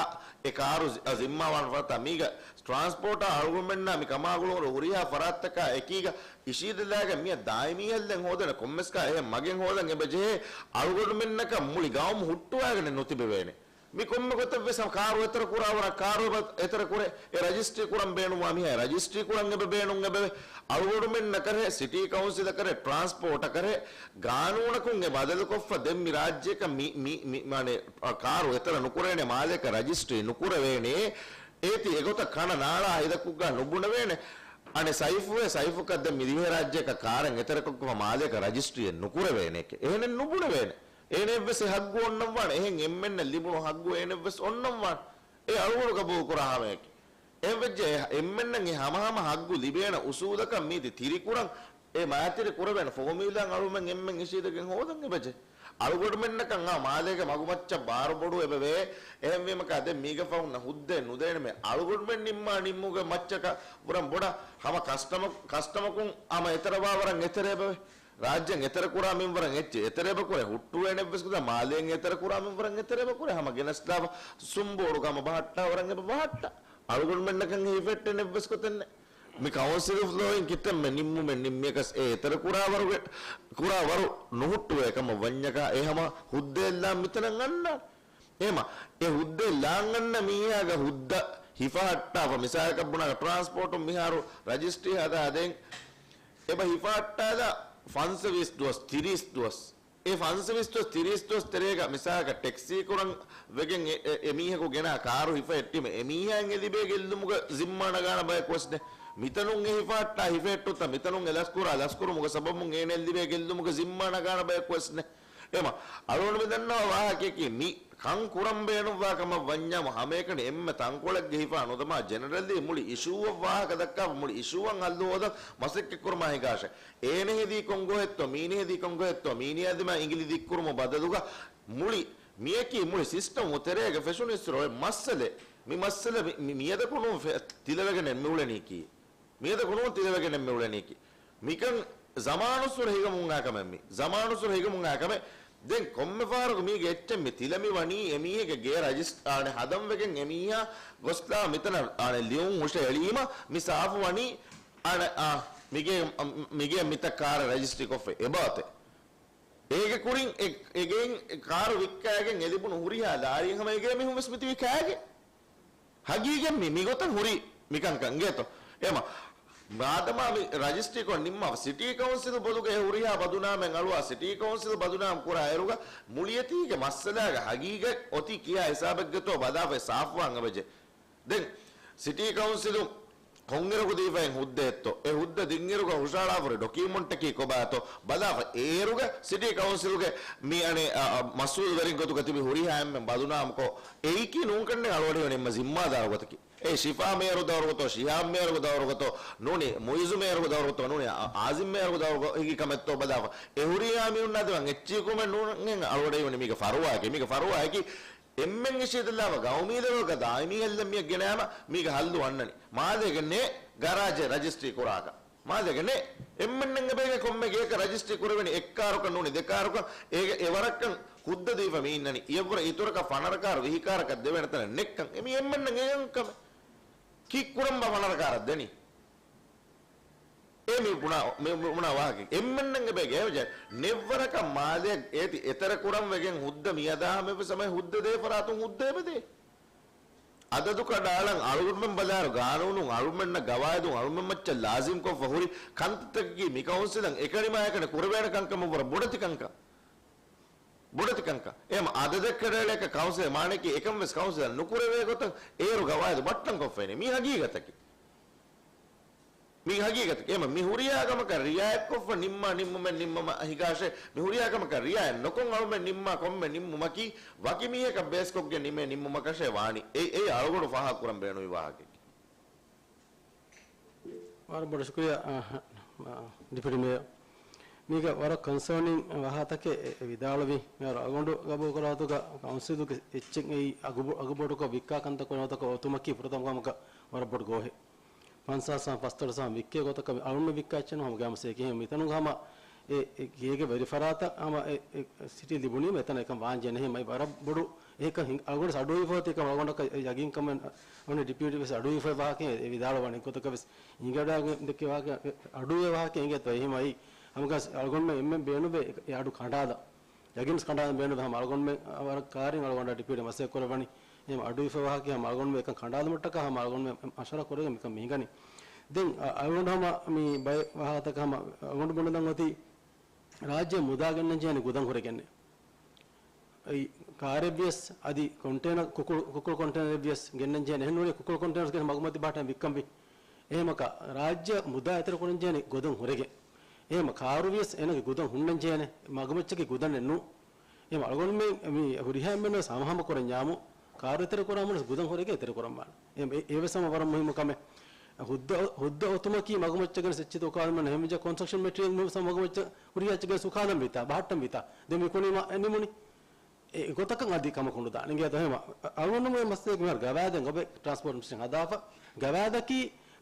އެ ކާރު ޒި-، އަ، ޒިންމާވާން ފަރާތާ މީގަ ޓްރާންސްޕޯޓާ އަޅުގަނޑުމެންނާ މި ކަމާގުޅުން ހުރިހާ ފަރާތްތަކާ އެކީގަ އިށީދެލާގެން މިއަށް ދާއިމީ ހައްލެއް ހޯދޭނެ ކޮންމެސް ކާ އެހެން މަގެއް ހޯދަން އެބަ ޖެހޭ. އަޅުގަނޑުމެންނަކަށް މުޅި ގައުމު ހުއްޓުވާގެނެއް ނުތިބެވޭނެ. މި ކޮންމެ ގޮތެއް ވެސް ހަމަ ކާރު އެތަރަ ކުރާ ވަރަށް ކާރު އެބަ-، އެތަރަ ކުރޭ. އެ ރަޖިސްޓްރީ ކުރަން ބޭނުންވާ މީހާ ރަޖިސްޓްރީ ކުރަން އެބަ ބޭނުން އެބަވޭ. އަޅުގަނޑުމެންނަކަށެއް، ސިޓީ ކައުންސިލަކަށެއް، ޓްރާންސްޕޯޓަކަށެއް، ގާނޫނަކުން އެ ބަދަލުކޮށްފަ ދެން މި ރާއްޖޭކަށް މި، މި، މި، މާނެ، އަ، ކާރު އެތަރަ ނުކުރޭނެ، މާލޭކަށް ރަޖިސްޓްރީ ނުކުރެވޭނެ. އޭތި އެގޮތަށް ކަނަ ނާޅާ ހިދަކުގަ ނުބުނެވޭނެ. އަނެއް ސައިފުއެއް، ސައިފުކަށް ދެން މި ދިހަ ރާއްޖޭކަށް ކާރެއް އެތަރަކޮށްފަ މާލޭކަށް ރަޖިސްޓްރީއެއް ނުކުރެވޭނެ. އެހެނެއް ނުބުނެވޭނެ. އޭނައަށްވެސް އެ ހައްގު އޮންނަންވާނެ. އެހެން އެންމެންނަށް ލިބުނު ހައްގު އޭނައަށްވެސް އޮންނަންވާނެ. އެ އަޅުގަނޑު ގަބޫލުކުރާ ހަމަޔަކީ. އެހެންވެއްޖެ އެ އެންމެންނަށް އެ ހަމަހަމަ ހައްގު ލިބޭނެ އުސޫލަކަށް މީތި ތިރިކުރަން، އެ މައިތިރި ކުރެވޭނެ ފޯމިއުލާ އަޅުމެން އެންމެން އިށީދެގެން ހޯދަން އެބަޖެ. އަޅުގަނޑުމެންނަކަށް އާ މާލޭގެ މަގުމައްޗަށް ބާރު ބޮޑު އެބަވޭ. އެހެންވީމަކާ ދެން މީގެ ފަހުން ހުއްދައެއް ނުދޭނެމޭ. އަޅުގަނޑުމެން ނިންމާ ނިންމުގެ މައްޗަކަށް ވުރަން ބޮޑަށް ހަމަ ކަސްޓަމަ-، ކަސްޓަމަކުން ހަމަ އެތެރެވާވަރަށް އެތެރެ އެބަވޭ. ރާއްޖެއިން އެތެރެކުރާ މިންވަރަށް އެއްޗެއް އެތެރެ އެބަކުރޭ، ހުއްޓުވޭނެ އެއްވެސް ގޮތެއް މާލޭން އެތެރެކުރާ މިންވަރަށް އެތެރެ އެބަކުރޭ. ހަމަ ގެނެސްލާފަ ސުނބު އޮޑުގަ ހަމަ ބަހައްޓާ ވަރަށް އެބަ ބަހައްޓާ. އަޅުގަނޑުމެންނަކަށް ހިފެއްޓެން އެއްވެސް ގޮތެއް ނެތް. މި ކައުންސިލް އޮފް ލޯއިން ކިތަންމެ ނިންމުމެއް ނިންމިޔަކަސް އެ އެތެރެކުރާ ވަރުގެ، ކުރާ ވަރު ނުހުއްޓުވޭ ކަމަށް ވަންޏަކާ އެ ހަމަ ހުއްދައެއްލާން މިތަނަށް އަންނާނެ. އެހެމަ، އެ ހުއްދައެއް ލާން އަންނަ މީހާގެ ހުއްދަ ހިފަހައްޓާފަ، މިސާލަކަށް ބުނާ ޓްރާންސްޕޯޓުން މިހާރު ރަޖިސްޓްރީ ހަދާދޭން، އެބަ ހިފަހައްޓާލާ ފަންސަވީސް ދުވަސް، ތިރީސް ދުވަސް. އެ ފަންސަވީސް ދުވަސް، ތިރީސް ދުވަސް ތެރޭގަ މިސާލަކަށް ޓެކްސީ ކުރަން ވެގެން އެ، އެ، އެ މީހަކު ގެނާ ކާރު ހިފަހެއްޓީމަ، އެ މީހާއިން އެ ލިބޭ ގެއްލުމުގެ ޒިންމާ ނަގާނެ ބަޔަކު ވެސް ނެ. މިތަނުން އެ ހިފަހައްޓާ ހިފަހެއްޓުންތައް މިތަނުން އެ ލަސްކުރާ ލަސްކުރުމުގެ ސަބަބުން އޭނައަށް ލިބޭ ގެއްލުމުގެ ޒިންމާ ނަގާނެ ބަޔަކު ވެސް ނެ. އެމަ، އަޅުގަނޑު މި ދަންނަވާ ވާހަކަޔަކީ މި ކަން ކުރަން ބޭނުންވާ ކަމަށް ވަންޏާމު ހަމައެކަނި އެންމެ ތަންކޮޅެއްގެ ހިފާ ނުދަމާ ޖެނެރަލީ މުޅި އިޝޫއަށް ވާހަކަ ދައްކާފަ މުޅި އިޝޫއަށް ހައްލު ހޯދަން މަސައްކަތް ކުރުމާ ހިނގާށޭ. އޭނަ ހެދީ ކޮން ގޮހެއްތޯ، މީނަ ހެދީ ކޮން ގޮހެއްތޯ، މީނައާ ދިމާ އިނގިލި ދިއްކުރުމު ބަދަލުގަ މުޅި މިޔަކީ މުޅި ސިސްޓަމް ތެރޭގަ ފެށުނު އިސްރޯ އެ މައްސަލެ، މި މައްސަލަ މި، މި، މިއަދަކު ނޫން ފެ-، ތިލަވެގެނެއް މިއުޅެނީކީ. މިއަދަކު ނޫން ތިލަވެގެނެއް މިއުޅެނީކީ. މިކަން ޒަމާނުއްސުރެ ހިގަމުން އާ ކަމެއް މި. ޒަމާނުއްސުރެ ހިގަމުން އާ ކަމެއް. ދެން ކޮންމެ ފަހަރަކު މީގެ އެއްޗެއް މި ތިލަ މި ވަނީ އެމީހެއްގެ ގޭ ރަޖިސްޓް އާނެ ހަދަން ވެގެން އެމީހާ ގޮސްލާ މިތަނަށް އާނެ ލިޔުން ހުށައެޅީމަ މި ސާފު ވަނީ އާނެ އާ މިގޭ، މިގޭ މިތައް ކާރަށް ރަޖިސްޓްރީ ކޮށްފަ އެބާތެ. އޭގެ ކުރިން އެ، އެގެއިން އެ ކާރު ވިއްކާގެން އެ ލިބުނު ހުރިހާ ލާރިއެއް ހަމަ އެގޭ މީހުން ވެސް މިތިބީ ކާގެ. ހަގީގަތް މި، މިގޮތަށް ހުރި މިކަންކަން އިނގޭތޯ. އެމަ، މާދަމާ މި ރަޖިސްޓްރީކޮށް ނިންމާފަ ސިޓީ ކައުންސިލު ބޮލުގަ އެ ހުރިހާ ބަދުނާމެއް އަޅުވާ ސިޓީ ކައުންސިލު ބަދުނާމް ކުރާ އިރުގަ މުޅިއެތީގެ މައްސަލާގެ ހަގީގަތް އޮތީ ކިހާ ހިސާބެއްގަތޯ ބަލާފަ ސާފުވާން އެބަޖެ. ދެން ސިޓީ ކައުންސިލު ކޮންއިރަކު ދީފައިން ހުއްދައެއްތޯ؟ އެ ހުއްދަ ދިންއިރުގަ ހުށަހަޅާފަ ހުރި ޑޮކިއުމަންޓަކީ ކޮބާތޯ؟ ބަލާފަ އޭރުގަ ސިޓީ ކައުންސިލުގެ މި އަނެއް، އަ، އަ، މަސްއޫލުވެރިން ގޮތުގަ ތިބި ހުރިހާ އެންމެން ބަދުނާމްކޮށް، އެއީކީ ނޫންކަންނެއް އަޅުވަޑައިގަންނަވާ ޒިންމާދާރު ގޮތަކީ. އެ ޝިފާ މޭޔަރު ދައުރުގަތޯ، ޝިހާބް މޭޔަރުގެ ދައުރުގަތޯ ނޫނީ، މުއިއްޒު މޭޔަރުގެ ދައުރުގަތޯ ނޫނީ، އާ، އާޒިމް މޭޔަރުގެ ދައުރުގަ އެހި ކަމެއްތޯ ބަލާފަ. އެ ހުރިހާ މީހުންނާ ދެމަން އެއްޗިހިކުމެއް ނޫން އަޅުވަޑައިގަންނަވާ މީގެ ފަރުވާއަކީ. މީގެ ފަރުވާއަކީ އެންމެން އިށީދަލާފަ ގައުމީ ލެވެލްގަ ދާއިމީ ހެއްލެއް މިއަށް ގެނައިމަ މީގެ ހައްލު އަންނަނީ. މާލޭގެ ނޭ ގަރާޖެއް ރަޖިސްޓްރީ ކުރާކަށް. މާލޭގެ ނޭ. އެންމެންނަށް އެބައިގެން ކޮންމެ ގެޔަކަށް ރަޖިސްޓްރީ ކުރެވެނީ އެއްކާރަކަށް ނޫނީ ދެކާރަކަށް. އޭގެ އެވަރަށްކަން ހުއްދަ ދީފަ މި އިންނަނީ. އިއަށްވުރެ އިތުރަކަށް ފަނަރަ ކާރު ވިހި ކާރަކަށް ދެވޭނެ ތަނެއް ނެއްކަން. އެ މީ އެންމެންނަށް އެނގޭ ކަމެއް. ކީއް ކުރަންބާ ފަނަރަ ކާރަށް ދެނީ؟ އެ މި ބުނާ، މި ބުނާ ވާހަކަ. އެންމެންނަށް އެބައިގެން އެވަޖެ ނެއްވަރަކަށް މާލެއަށް އޭތި އެތެރެ ކުރަން ވެގެން ހުއްދަ މިއަދާ ހަމަ އެއްވެސް ހަމަ ހުއްދަ ދޭ ފަރާތުން ހުއްދަ އެބަދޭ. އަދަދު ކަޑައަޅަން އަޅުގަނޑުމެން ބަލާއިރު ގާނޫނުން އަޅުމެންނަށް ގަވާއިދުން އަޅުމެން މައްޗަށް ލާޒިމްކޮށްފަ ހުރި ކަންތައްތަކަކީ މި ކައުންސިލަށް އެކަނިމާޔަކަނި ކުރެވޭނެ ކަންކަމަށް ވުރެ ބޮޑެތި ކަންކަން. ބޮޑެތި ކަންކަން. އެހެމަ އަދަދެއް ކަޑައެޅޭކަށް ކައުންސިލެއް މާނައަކީ އެކަން ވެސް ކައުންސިލަށް ނުކުރެވޭ ގޮތަށް އޭރު ގަވާއިދު ބައްޓަން ކޮށްފައިނީ. މީ ހަގީގަތަކީ. މީ ހަގީގަތަކީ. އެހެމަ މި ހުރިހާ ކަމަކަށް ރިއާޔަތްކޮށްފަ ނިންމާ ނިންމުމެއް ނިންމަމަ ހިނގާށޭ. މި ހުރިހާ ކަމަކަށް ރިއާޔަތް ނުކޮށް އަޅުމެން ނިންމާ ކޮންމެ ނިންމުމަކީ ވަކި މީހަކަށް ބޭސްކޮށްގެން ނިމޭ ނިންމުމަކަށޭ ވާނީ. އެ، އެއީ އަޅުގަނޑު ފާހަގަކުރަން ބޭނުމީ ވާހަކައެކޭ. ވަރަށް ބޮޑަށް ޝުކުރިއްޔާ، އާ، އާ، ޑެޕިއުޓީ މޭޔަރ. މީގަ ވަރަށް ކޮންސާނިން ވާހަކަތަކެއް އެ، އެ ވިދާޅުވި. މިހާރު އަޅުގަނޑު ގަބޫލުކުރާ ގޮތުގަ ކައުންސިލުގެ އެއްޗެއް އެއީ އަގުބޮ-، އަގުބޮޑުކޮށް ވިއްކާ ކަންތައް ކުރާ ގޮތަކަށް އޮތުމަކީ ފުރަތަމަ ކަމަކަށް ވަރަށް ބޮޑު ގޯހެއް. ފަންސާސް ސަހަން ފަސްދޮޅަސް ސަހަން ވިއްކޭ ގޮތަކަށް އަޅުގަނޑު ވިއްކާ އެއްޗެއް ނޫން ހަމަ ގައިމު ސޭކި ހެން މިތަނުގަ ހަމަ އެ، އެ ގޭގެ ވެރިފަރާތަށް ހަމަ އެ، އެ ސިޓީ ލިބުނީމަ އެތަނަށް އެކަން ވާން ޖެހޭ ހަމަ އެ ވަރަށް ބޮޑު އެކަން ހިނގ-، އަޅުގަނޑު އަޑުއިވިފަ އޮތީ ކަމަށް އަޅުގަނޑަކަށް އެ ޔަގީންކަމެއް އޮންނަ ޑެޕިއުޓީ ވެސް އަޑުއިވިފައި ވާހަކަ އެ ވިދާޅުވަނީ ގޮތަކަށް ވެސް ހިނގަޑާގެ ދެއްކޭ ވާހަކަ އަޑުއިވޭ ވާހަކަ އިނގޭތޯ އެހެމައި ހަމަގަސް އަޅުގަނޑުމެން އެންމެން ބޭނުންވޭ އެ އަޑު ކަނޑާލަ. ޔަގީންސް ކަނޑާލަން ބޭނުން ހަމަ އަޅުގަނޑުމެން ވަރަށް ކާރިން އަޅުގަނޑަށް ޑިޕިއުޓީ މަސައްކަތް ކުރައްވަނީ. އެހެން އަޑުއިވިފަ ވާހަކަ ހަމަ އަޅުގަނޑުމެން އެކަން ކަނޑާލުމަށްޓަކާ ހަމަ އަޅުގަނޑުމެން މަޝްވަރާ ކުރެގެން މިކަން މި ހިނގަނީ. ދެން އަ-، އަޅުގަނޑު ހަމަ މި ބައެއް ވާހަކަތަކަށް ހަމަ އަޅުގަނޑު ބުނެދަން އޮތީ ރާއްޖެ މުދާ ގެންނަން ޖެހޭނެ ގުދަން ހުރެގެންނޭ. އެ ކާރެއްވިޔަސް އަދި ކޮންޓޭނަރ ކުކުޅު، ކުކުޅު ކޮންޓޭނަރެއްވިޔަސް ގެންނަން ޖެހޭނެ. އެހެން ނޫނީ ކުކުޅު ކޮންޓޭނަރސް ގެން މަގުމަތި ބަހައްޓަން ވިއްކަންވީ. އެހެމަކަށް ރާއްޖެ މުދާ އެތެރެ ކުރަން ޖެހޭނީ ގޮދަން ހުރެގެން. އެހެމަ ކާރުވިޔަސް އޭނަގެ ގުދަން ހުންނަން ޖެހޭނެ. މަގުމައްޗަކީ ގުދަނެއް ނޫން. އެހެމަ އަޅުގަނޑުމެން މި ހުރިހާ އެންމެންވެސް ހަމަހަމަ ކުރަންޏާމު، ކާރު އެތެރެ ކުރާ މުނަސް ގުދަން ހުރެގެން އެތެރެ ކުރަން ވާނެ. އެ، އެ، އެވެސް ހަމަ ވަރަށް މުހިއްމު ކަމެއް. ހުއްދަ، ހުއްދަ އޮތުމަކީ މަގުމައްޗަށް ގެނެސް އެއްޗެއް އުކާލުމަށް ނެހެމިޖަ ކޮންސްޓްރަކްޝަން މެޓީރިއަލް މި ހަމަ މަގުމައްޗަށް ހުރިހާ އެއްޗެއް ގެނެސް އުކާލަން ވިތާ، ބަހައްޓަން ވިތާ. ދެން މި ކުނި މަ-، އެ ނިމުނީ. އެ ގޮތަކަށް އަދި ކަމަކު ނުދާނެ. އިނގޭތޯ އެހެމަ އަ-، އަޅުގަނޑުމެން މައްސަލައަކީ މިހާރު ގަވާއިދެއް ގޮބެ ޓްރާންސްޕޯޓް މިނިސްޓަރ ހަދާފަ. ގަވާއިދަކީ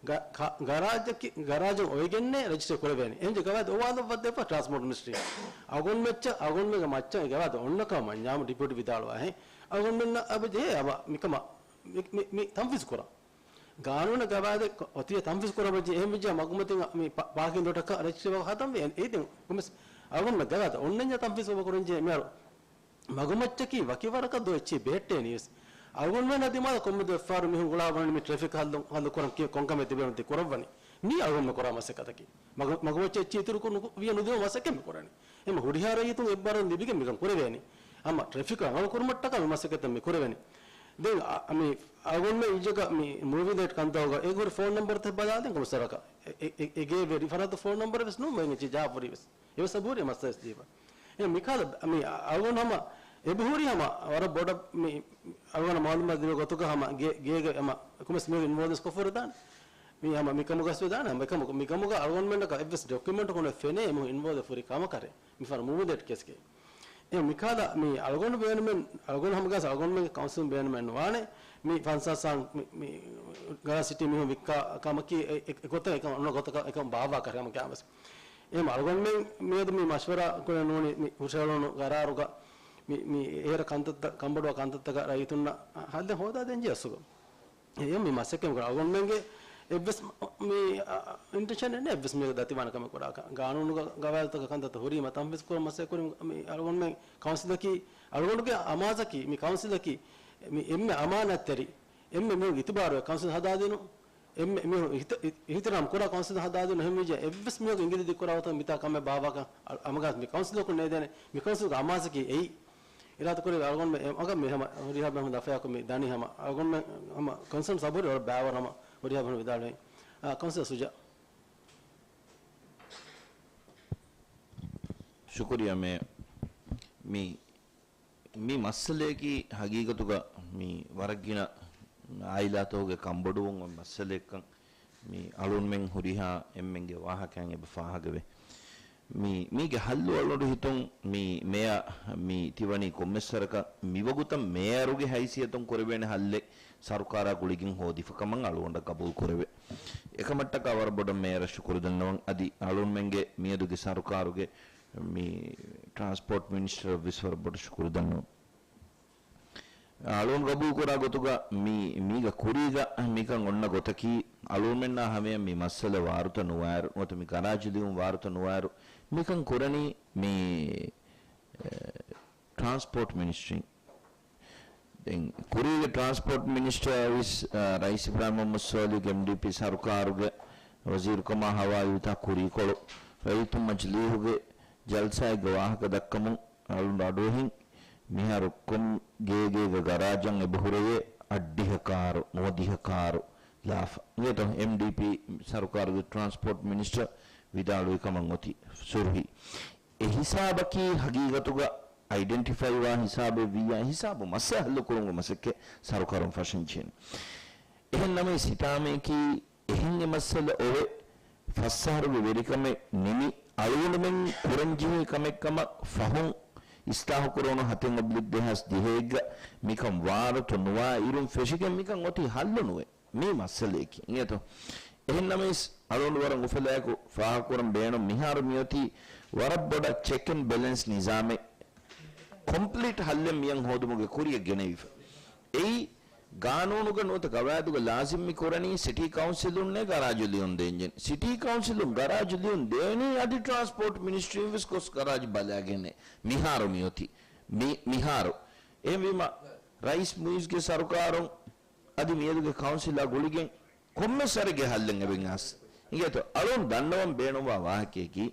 ގަ-، ކަ-، ގަރާޖަކި-، ގަރާޖަށް އޮވެގެންނޭ ރަޖިސްޓްރީ ކުރެވޭނީ. އެހެން ގަވާއިދު އޮވާލައްވައްދެއްވާ ޓްރާންސްޕޯޓް މިނިސްޓްރީ. އަޅުގަނޑުމެން މައްޗަށް، އަޅުގަނޑުމެންގެ މައްޗަށް އެ ގަވާއިދު އޮންނަ ކަމަށް މަންޏާމު ޑިޕިއުޓީ ވިދާޅުވާހެން. އަޅުގަނޑުމެންނަށް އަބަޖެހޭ އަވަ މިކަމަށް މި، މި، މި ތަންފީޒު ކުރަން. ގާނޫނު ގަވާއިދެއް އޮތީ ތަންފީޒު ކުރަމަޖެ އެހެން ވެއްޖެ މަގުމަތިން މި ޕާ-، ޕާކިން ލޮޓަކަށް ރަޖިސްޓްރީ ހަދަން ވެ. އެ-، އެއީ ދެން ކޮމެސް އަޅުގަނޑުމެން ގަވާއިދު އޮންނަންޏާ ތަންފީޒު ކުރަންޖެ މިހާރު މަގުމައްޗަކީ ވަކި ވަރަކަށް ދޯ އެއްޗެއް ބެހެއްޓޭނީވެސް. އަޅުގަނޑުމެން ދިމާލަށް ކޮންމެ ދެފާރު މީހުން ގުޅާ ވަނީ މި ޓްރެފިކް ހައްލު، ހައްލު ކުރަން ކި-، ކޮންކަމެއް ތިބޭނުން ތި ކުރައްވަނީ. މީ އަޅުގަނޑުމެން ކުރާ މަސައްކަތަކީ. މަގު-، މަގުމައްޗަށް އެއްޗެއް އިތުރު ކުރު ނުކު-، ވިޔަ ނުދިނުމަށް މަސައްކަތް މި ކުރަނީ. އެމަ ހުރިހާ ރައްޔިތުން އެއްބާރު ލިބިގެން މިކަން ކުރެވޭނީ. އަމަ ޓްރެފިކް ރަނގަޅު ކުރުމަށްޓަކާ މި މަސައްކަތްތައް މި ކުރެވެނީ. ދެން އަ-، މި އަޅުގަނޑުމެން އިންޖަކަ މި މޫވި ނައިޓް ކަންތައްގަ އެ ހުރި ފޯން ނަމްބަރުތައް ބަލާލިން ކޮމިސަރަކަށް އެ، އެ، އެ، އެ ގޭ ވެރި ފަރާތު ފޯން ނަމްބަރެއް ވެސް ނޫން ވައިގެން ޖާ ފުރީ ވެސް. އެވެސް އަބުހުރި މައްސަލަ ވެސް ދީފަ. އެ މިކާލަ މި އަޅުގަނޑު ހަމަ އެބަހުރި ހަމަ ވަރަށް ބޮޑަށް މި އަޅުގަނޑަށް މައުލޫމާތު ދިނު ގޮތުގަ ހަމަ ގޭ، ގޭގެ ހަމަ ކޮމެސް މީހުން އިންވޯލްވް ކޮށްފަ ދާނެ. މި ހަމަ މިކަމުގަސް ވެދާނެ ހަމަ އެކަމަކު، މިކަމުގަ އަޅުގަނޑުމެންނަކަށް އެއްވެސް ޑޮކިއުމެންޓް ކޮނެ ފެނޭ އެމީހުން އިންވޯލްވް ފުރި ކަމަކަށް މިފަރު މޫވްމަންޓް ކޭސްގެ. އެ މިކާލަ މި އަޅުގަނޑު ބޭނުމެން، އަޅުގަނޑު ހަމަގަސް އަޅުގަނޑުމެންގެ ކައުންސިލުން ބޭނުމެއް ނުވާނެ. މި ފަންސާސާން މި، މި ގަރާ ސިޓީ މީހުން ވިއްކާ ކަމަކީ އެ، އެ، އެ ގޮތަށް އެކަން އޮންނަ ގޮތަކަށް އެކަން ބާއްވާ ކަރެއް ހަމަ ގާމަސް. އެ އަޅުގަނޑުމެން މިއަދު މި މަޝްވަރާ ކުރެ ނޫނީ މި ހުށަހެޅުނު ގަރާރުގަ މި، މި އޭރަ ކަންތައްތައް، ކަންބޮޑުވާ ކަންތައްތަކަށް ރައްޔިތުންނަށް ހައްލެއް ހޯދާ ދޭން ޖެހޭ އަސްލުގަ. އެ މި މަސައްކަތް ކުރާ އަޅުގަނޑުމެންގެ އެއްވެސް މި، އަ، އިންޓެންޝަނެއް ނެއް އެއްވެސް މީހަކަށް ދަތިވާނެ ކަމެއް ކުރާކަށް. ގާނޫނުގަ ގަވާއިދުތަކަށް ކަންތައްތައް ހުރީމަ ތަންފީޒު ކުރަން މަސައްކަތް ކުރި މި އަޅުގަނޑުމެން ކައުންސިލަކީ، އަޅުގަނޑުގެ އަމާޒަކީ މި ކައުންސިލަކީ މި އެންމެ އަމާނާތްތެރި، އެންމެ މީހުން އިތުބާރުވެ ކައުންސިލް ހަދާދިނު، އެންމެ މީހުން އިހްތި-، އި-، އިހްތިރާމް ކުރާ ކައުންސިލް ހަދާދިނު. އެހެންވެއްޖެ އެއްވެސް މީހަކު އިނގިލި ދިއްކުރާ ގޮތަށް މިތާ ކަމެއް ބާއްވާކަށް އަ-، އަމަގާ މި ކައުންސިލަކުން ނޭދޭނެ. މި ކައުންސިލުގެ އަމާޒަކީ އެއީ. އިރާދަކުރެއްވި އަޅުގަނޑުމެން އެ މަގަށް މި ހަމަ ހުރިހާ ބަހުން ދަފަޔާކޮށް މި ދަނީ ހަމަ އަޅުގަނޑުމެން ހަމަ ކޮންސަން ސަބުރި ވަރަށް ބައިވަރު ހަމަ ހުރިހާ ބަހުން ވިދާޅުވެ. އާ، ކައުންސިލަރ ސުޖާ. ޝުކުރިއްޔާ މޭ. މި، މި މައްސަލަޔަކީ ހަގީގަތުގަ މި ވަރަށް ގިނަ އާއިލާތަކުގެ ކަންބޮޑުވުން އޮތް މައްސަލައެއްކަން މި އަޅުންމެން ހުރިހާ އެންމެންގެ ވާހަކައިން އެބަ ފާހަގަވޭ. މި، މީގެ ހައްލު އަޅުގަނޑު ހިތުން މި މޭޔަ މި ތިވަނީ ކޮންމެސް ވަރަކަށް މިވަގުތަށް މޭޔަރުގެ ހައިސިއްޔަތުން ކުރެވޭނެ ހައްލެއް ސަރުކާރާ ގުޅިގެން ހޯދިފަ ކަމަށް އަޅުގަނޑަށް ގަބޫލު ކުރެވޭ. އެކަމަށްޓަކާ ވަރަށް ބޮޑަށް މޭޔަރަށް ޝުކުރު ދަންނަވަން. އަދި އަޅުންމެންގެ މިއަދުގެ ސަރުކާރުގެ މި ޓްރާންސްޕޯޓް މިނިސްޓަރަށް ވެސް ވަރަށް ބޮޑަށް ޝުކުރު ދަންނަވަން. އަޅުން ގަބޫލުކުރާ ގޮތުގަ މި، މީގަ ކުރީގަ މިކަން އޮންނަ ގޮތަކީ، އަޅުންމެންނާ ހަމަޔަށް މި މައްސަލަ ވާރުތަ ނުވާއިރު، ނުވަތަ މި ގަރާޖު ލިޔުން ވާރުތަ ނުވާއިރު، މިކަން ކުރަނީ މި، އެ، ޓްރާންސްޕޯޓް މިނިސްޓްރީން. ދެން ކުރީގެ ޓްރާންސްޕޯޓް މިނިސްޓަރ އަވިސް، އަ، ރައީސް އިބްރާހިމް މުހައްމަދު ސޯލިހުގެ އެމްޑީޕީ ސަރުކާރުގެ ވަޒީރުކަމާ ހަވާލުވިތާ ކުރީކޮޅު ރައްޔިތުން މަޖިލީހުގެ ޖަލްސާއެއްގެ ވާހަކަ ދައްކަމުން އަޅުން އަޑުއެހިން މިހާރު ކޮން ގޭގޭގަ ގަރާޖަށް އެބަހުރެޔޭ އަށްޑިހަ ކާރު، ނުވަދިހަ ކާރު ލާފަ. އިނގޭތޯ އެމްޑީޕީ ސަރުކާރުގެ ޓްރާންސްޕޯޓް މިނިސްޓަރ ވިދާޅުވި ކަމަށް އޮތީ ސުރުހީ. އެ ހިސާބަކީ ހަގީގަތުގަ އައިޑެންޓިފައިވާ ހިސާބެއް ވިއްޔާ، ހިސާބު މައްސަލަ ހައްލުކުރުމުގެ މަސައްކަތް ސަރުކާރުން ފަށަންޖެހޭނެ. އެހެން ނަމަވެސް ހިތާމަޔަކީ އެހެން އެ މައްސަލަ އޮވެ، ފަސް އަހަރުގެ ވެރިކަމެއް ނިމި، އަޅުގަނޑުމެން ކުރަންޖެހޭ ކަމެއް ކަމަށް ފަހުން އިސްލާހުކުރެވުނު ހަތެއް އޮބްލިކް ދެހާސް ދިހައެއްގަ މިކަން ވާރުތަ ނުވާ އިރުން ފެށިގެން މިކަން އޮތީ ހައްލު ނުވޭ. މީ މައްސަލައެކޭ. އިނގޭތޯ؟ އެހެން ނަމަވެސް، އަޅުގަނޑު ވަރަށް އުފަލާއެކު ފާހަގަކުރަން ބޭނުން މިހާރު މިއޮތީ ވަރަށް ބޮޑަށް ޗެކް އެންޑް ބެލެންސް ނިޒާމެއް ކޮމްޕްލީޓް ހައްލެއް މިއަށް ހޯދުމުގެ ކުރިއަށް ގެނެވިފަ. އެއީ ގާނޫނުގަ ނުވަތަ ގަވާއިދުގަ ލާޒިމް މި ކުރަނީ ސިޓީ ކައުންސިލުންނޭ ގަރާޖު ލިޔުން ދޭންޖެހޭނީ. ސިޓީ ކައުންސިލުން ގަރާޖު ލިޔުން ދޭނީ އަދި ޓްރާންސްޕޯޓް މިނިސްޓްރީން ވެސް ގޮސް ގަރާޖު ބަލާގެންނޭ. މިހާރު މިއޮތީ. މި، މިހާރު. އެހެންވީމަ ރައީސް މުއިއްޒުގެ ސަރުކާރުން އަދި މިއަދުގެ ކައުންސިލާ ގުޅިގެން ކޮންމެސް ވަރެއްގެ ހައްލެއް އެބައިން އައިސް. އިނގޭތޯ، އަޅުން ދަންނަވަން ބޭނުންވާ ވާހަކަޔަކީ،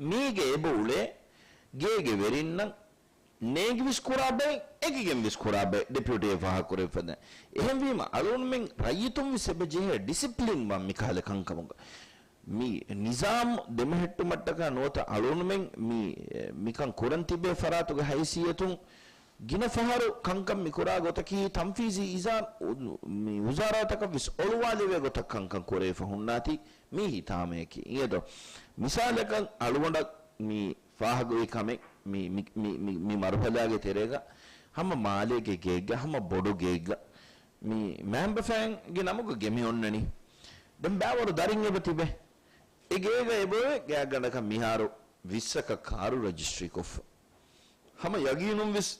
މީގެ އެބަ އުޅޭ ގޭގެ ވެރިންނަށް ނޭނގިވެސް ކުރާ ބައެއް، އެކިގެން ވެސް ކުރާ ބައެއް ޑެޕިއުޓީ ފާހަގަކުރެވިފަދަ. އެހެންވީމަ، އަޅުންމެން ރައްޔިތުން ވެސް އެބަ ޖެހޭ ޑިސިޕްލިން ވާން މިކަހަލަ ކަންކަމުގަ. މި ނިޒާމް ދެމެހެއްޓުމަށްޓަކާ ނުވަތަ އަޅުންމެން މި، މިކަން ކުރަން ތިބޭ ފަރާތުގެ ހައިސިއްޔަތުން ގިނަ ފަހަރު ކަންކަން މިކުރާ ގޮތަކީ ތަންފީޒީ އިޒާ-، މި ވުޒާރާތަކަށް ވެސް އޮޅުވާލެވޭ ގޮތަށް ކަންކަން ކުރެވިފަ ހުންނާތީ މީ ހިތާމަޔަކީ. އިނގޭތޯ؟ މިސާލަކަށް އަޅުގަނޑަށް މި ފާހަގަވި ކަމެއް މި، މި، މި، މި، މި މަރުހަލާގެ ތެރޭގަ ހަމަ މާލޭގެ ގެއެއްގަ ހަމަ ބޮޑު ގެއެއްގަ މި މައިންބަފައިންގެ ނަމުގަ ގެ މި އޮންނަނީ. ދެން ބައިވަރު ދަރިން އެބަ ތިބެ. އެ ގޭގަ އެބައޮވޭ ގާތްގަނޑަކަށް މިހާރު ވިއްސަކަށް ކާރު ރަޖިސްޓްރީ ކޮށްފަ. ހަމަ ޔަގީނުން ވެސް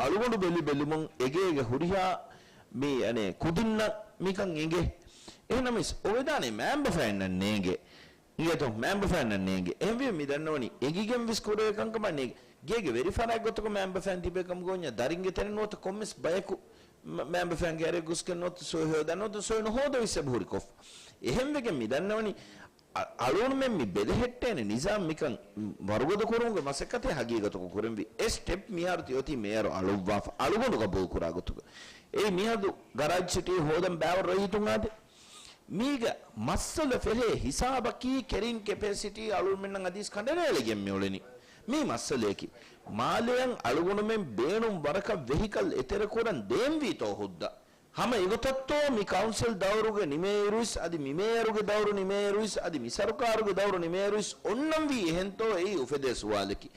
އަޅުގަނޑު ބެލި ބެލުމުން އެ ގޭގެ ހުރިހާ މި އަނެއް ކުދިންނަށް މިކަން އެނގޭ. އެހެންނަމަވެސް އޮވެދާނެ މައިންބަފައިންނަށް ނޭނގޭ. އިނގޭތޯ؟ މައިންބަފައިންނަށް ނޭނގޭ. އެހެންވީމަ މި ދަންނަވަނީ އެނގިގެން ވެސް ކުރެވޭ ކަންކަމަށް ނޭނގޭ. ގޭގެ ވެރިފަރާތް ގޮތަކަށް މައިންބަފައިން ތިބޭ ކަމުގަ އޮންޏާ ދަރިންގެ ތެރެއިން ނުވަތަ ކޮންމެސް ބަޔަކު މަ-، މައިންބަފައިންގެ އަރިއަށް ގޮސްގެން ނުވަތަ ސޮއި ހޯދާ ނުވަތަ ސޮއި ނުހޯދަ ވެސް އެބަހުރި ކޮށްފަ. އެހެންވެގެން މި ދަންނަވަނީ އަ-، އަޅުގަނޑުމެން މި ބެލެހެއްޓޭނެ ނިޒާމް މިކަން ވަރުގަދަ ކުރުމުގެ މަސައްކަތެއް ހަގީގަތަކަށް ކުރެންވީ. އެ ސްޓެޕް މިހާރު ތި އޮތީ މޭޔަރު އަޅުއްވާފަ، އަޅުގަނޑު ގަބޫލުކުރާ ގޮތުގަ. އެއީ މިހާރު ގަރާޖް ސިޓީ ހޯދަން ބައިވަރު ރައްޔިތުން އާދޭ. މީގަ މައްސަލަ ފެށޭ ހިސާބަކީ ކެރީން ކެޕޭސިޓީ އަޅުގަނޑުމެންނަށް އަދިވެސް ކަނޑައެޅިގެން މިއުޅެނީ. މީ މައްސަލަޔަކީ. މާލެއަށް އަޅުގަނޑުމެން ބޭނުން ވަރަކަށް ވެހިކަލް އެތެރެކުރަން ދޭންވީތޯ ހުއްދަ؟ ހަމަ އެގޮތަށްތޯ މި ކައުންސިލް ދައުރުގެ ނިމޭއިރުވެސް އަދި މި މޭޔަރުގެ ދައުރު ނިމޭއިރުވެސް އަދި މި ސަރުކާރުގެ ދައުރު ނިމޭއިރުވެސް އޮންނަންވީ އެހެންތޯ އެއީ އުފެދޭ ސުވާލަކީ.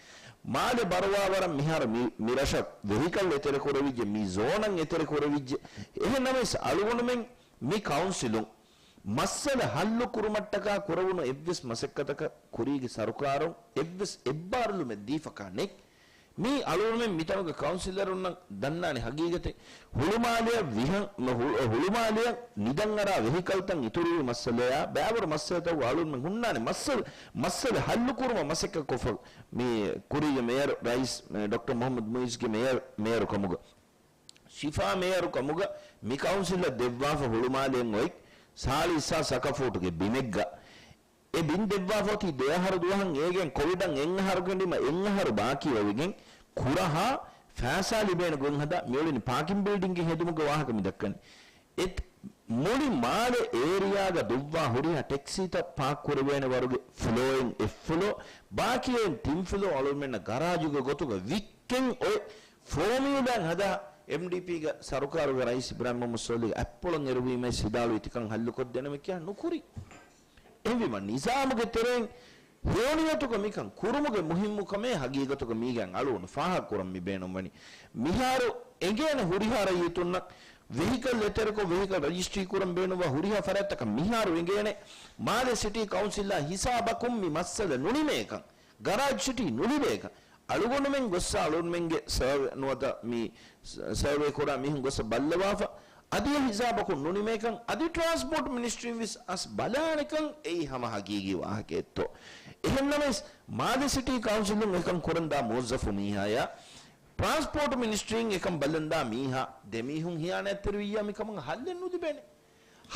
މާލެ ބަރުވާވަރަށް މިހާރު މި، މި ރަށަށް ވެހިކަލް އެތެރެކުރެވިއްޖެ، މި ޒޯނަށް އެތެރެކުރެވިއްޖެ. އެހެންނަމަވެސް އަޅުގަނޑުމެން މި ކައުންސިލުން މައްސަލަ ހައްލު ކުރުމަށްޓަކާ ކުރެވުނު އެއްވެސް މަސައްކަތަކަށް ކުރީގެ ސަރުކާރުން އެއްވެސް އެއްބާރުލުމެއް ދީފަކާ ނެތް. މީ އަޅުގަނޑުމެން މިތަނުގެ ކައުންސިލަރުންނަށް ދަންނާނެ ހަގީގަތެއް. ހުޅުމާލެއަށް ވިހަން، ހު-، ހުޅުމާލެއަށް ނިދަން އަރާ ވެހިކަލްތައް އިތުރުވި މައްސަލަޔާ ބައިވަރު މައްސަލަތަކުގަ އަޅުގަނޑުމެން ހުންނާނެ މައްސަލަ، މައްސަލަ ހައްލުކުރުމަށް މަސައްކަތް ކޮށްފަ. މި ކުރީގެ މޭޔަރު ރައީސް، އެ، ޑޮކްޓަރ މުހައްމަދު މުއިއްޒުގެ މޭޔަރު، މޭޔަރު ކަމުގަ. ޝިފާ މޭޔަރު ކަމުގަ މި ކައުންސިލަށް ދެއްވާފަ ހުޅުމާލެއަށް އޮތް ސާޅީސް ހާސް ސަކަފޫޓުގެ ބިމެއްގަ އެ ބިން ދެއްވާފަ އޮތީ ދެ އަހަރު ދުވަހަށް އޭގެން ކޮވިޑަށް އެއް އަހަރުގެ ނިމަ އެއް އަހަރު ބާކީ އޮވެގެން ކުރަހާ ފައިސާ ލިބޭނެ ގޮތް ހަދާ މިއުޅެނީ ޕާކިން ބިލްޑިންގެއް ހެދުމުގެ ވާހަކަ މި ދައްކަނީ. އެ މުޅި މާލެ އޭރިއާގަ ދުއްވާ ހުރިހާ ޓެކްސީތައް ޕާކް ކުރެވޭނެ ވަރުގެ ފްލޯއިން އެއް ފްލޯ، ބާކީ އޮތް ތިން ފްލޯ އަޅުގަނޑުމެންނަށް ގަރާޖުގެ ގޮތުގަ ވިއްކެން އޮތް ފޯމިއުލާއިން ހަދާ އެމްޑީޕީގެ ސަރުކާރުގެ ރައީސް އިބްރާހިމް މުހައްމަދު ސޯލިހް އަތްޕުޅަށް އެރުވީމަ ސިދާޅުވި ތިކަން ހައްލުކޮށްދޭނަމޭ ކިޔާ ނުކުރި. އެހެންވީމަ ނިޒާމުގެ ތެރެއިން ހެޔޮނިޔަތުގަ މިކަން ކުރުމުގެ މުހިއްމުކަމޭ ހަގީގަތުގަ މީގެން އަޅުގަނޑު ފާހަގަކުރަން މި ބޭނުންވަނީ. މިހާރު އެނގޭނެ ހުރިހާ ރައްޔިތުންނަށް ވެހިކަލް އެތެރެކޮށް ވެހިކަލް ރަޖިސްޓްރީ ކުރަން ބޭނުންވާ ހުރިހާ ފަރާތްތަކަށް މިހާރު އެނގޭނެ މާލެ ސިޓީ ކައުންސިލާ ހިސާބަކުން މި މައްސަލަ ނުނިމޭކަން، ގަރާޖް ސިޓީ ނުލިބޭކަން. އަޅުގަނޑުމެން ގޮއްސަ އަޅުގަނޑުމެންގެ ސަރވޭ ނުވަތަ މި ސަ-، ސަރވޭ ކުރާ މީހުން ގޮއްސަ ބައްލަވާފަ، އަދި ހިސާބަކުން ނުނިމޭކަން، އަދި ޓްރާންސްޕޯޓް މިނިސްޓްރީން ވެސް އަސް ބަލާނެކަން އެއީ ހަމަ ހަގީގީ ވާހަކައެއްތޯ؟ އެހެންނަމަވެސް، މާލެ ސިޓީ ކައުންސިލުން އެކަން ކުރަންދާ މުވައްޒަފު މީހާޔާ، ޓްރާންސްޕޯޓް މިނިސްޓްރީން އެކަން ބަލަންދާ މީހާ، ދެމީހުން ހިޔާނާތްތެރިވިއްޔާ މިކަމަށް ހައްލެއް ނުލިބޭނެ.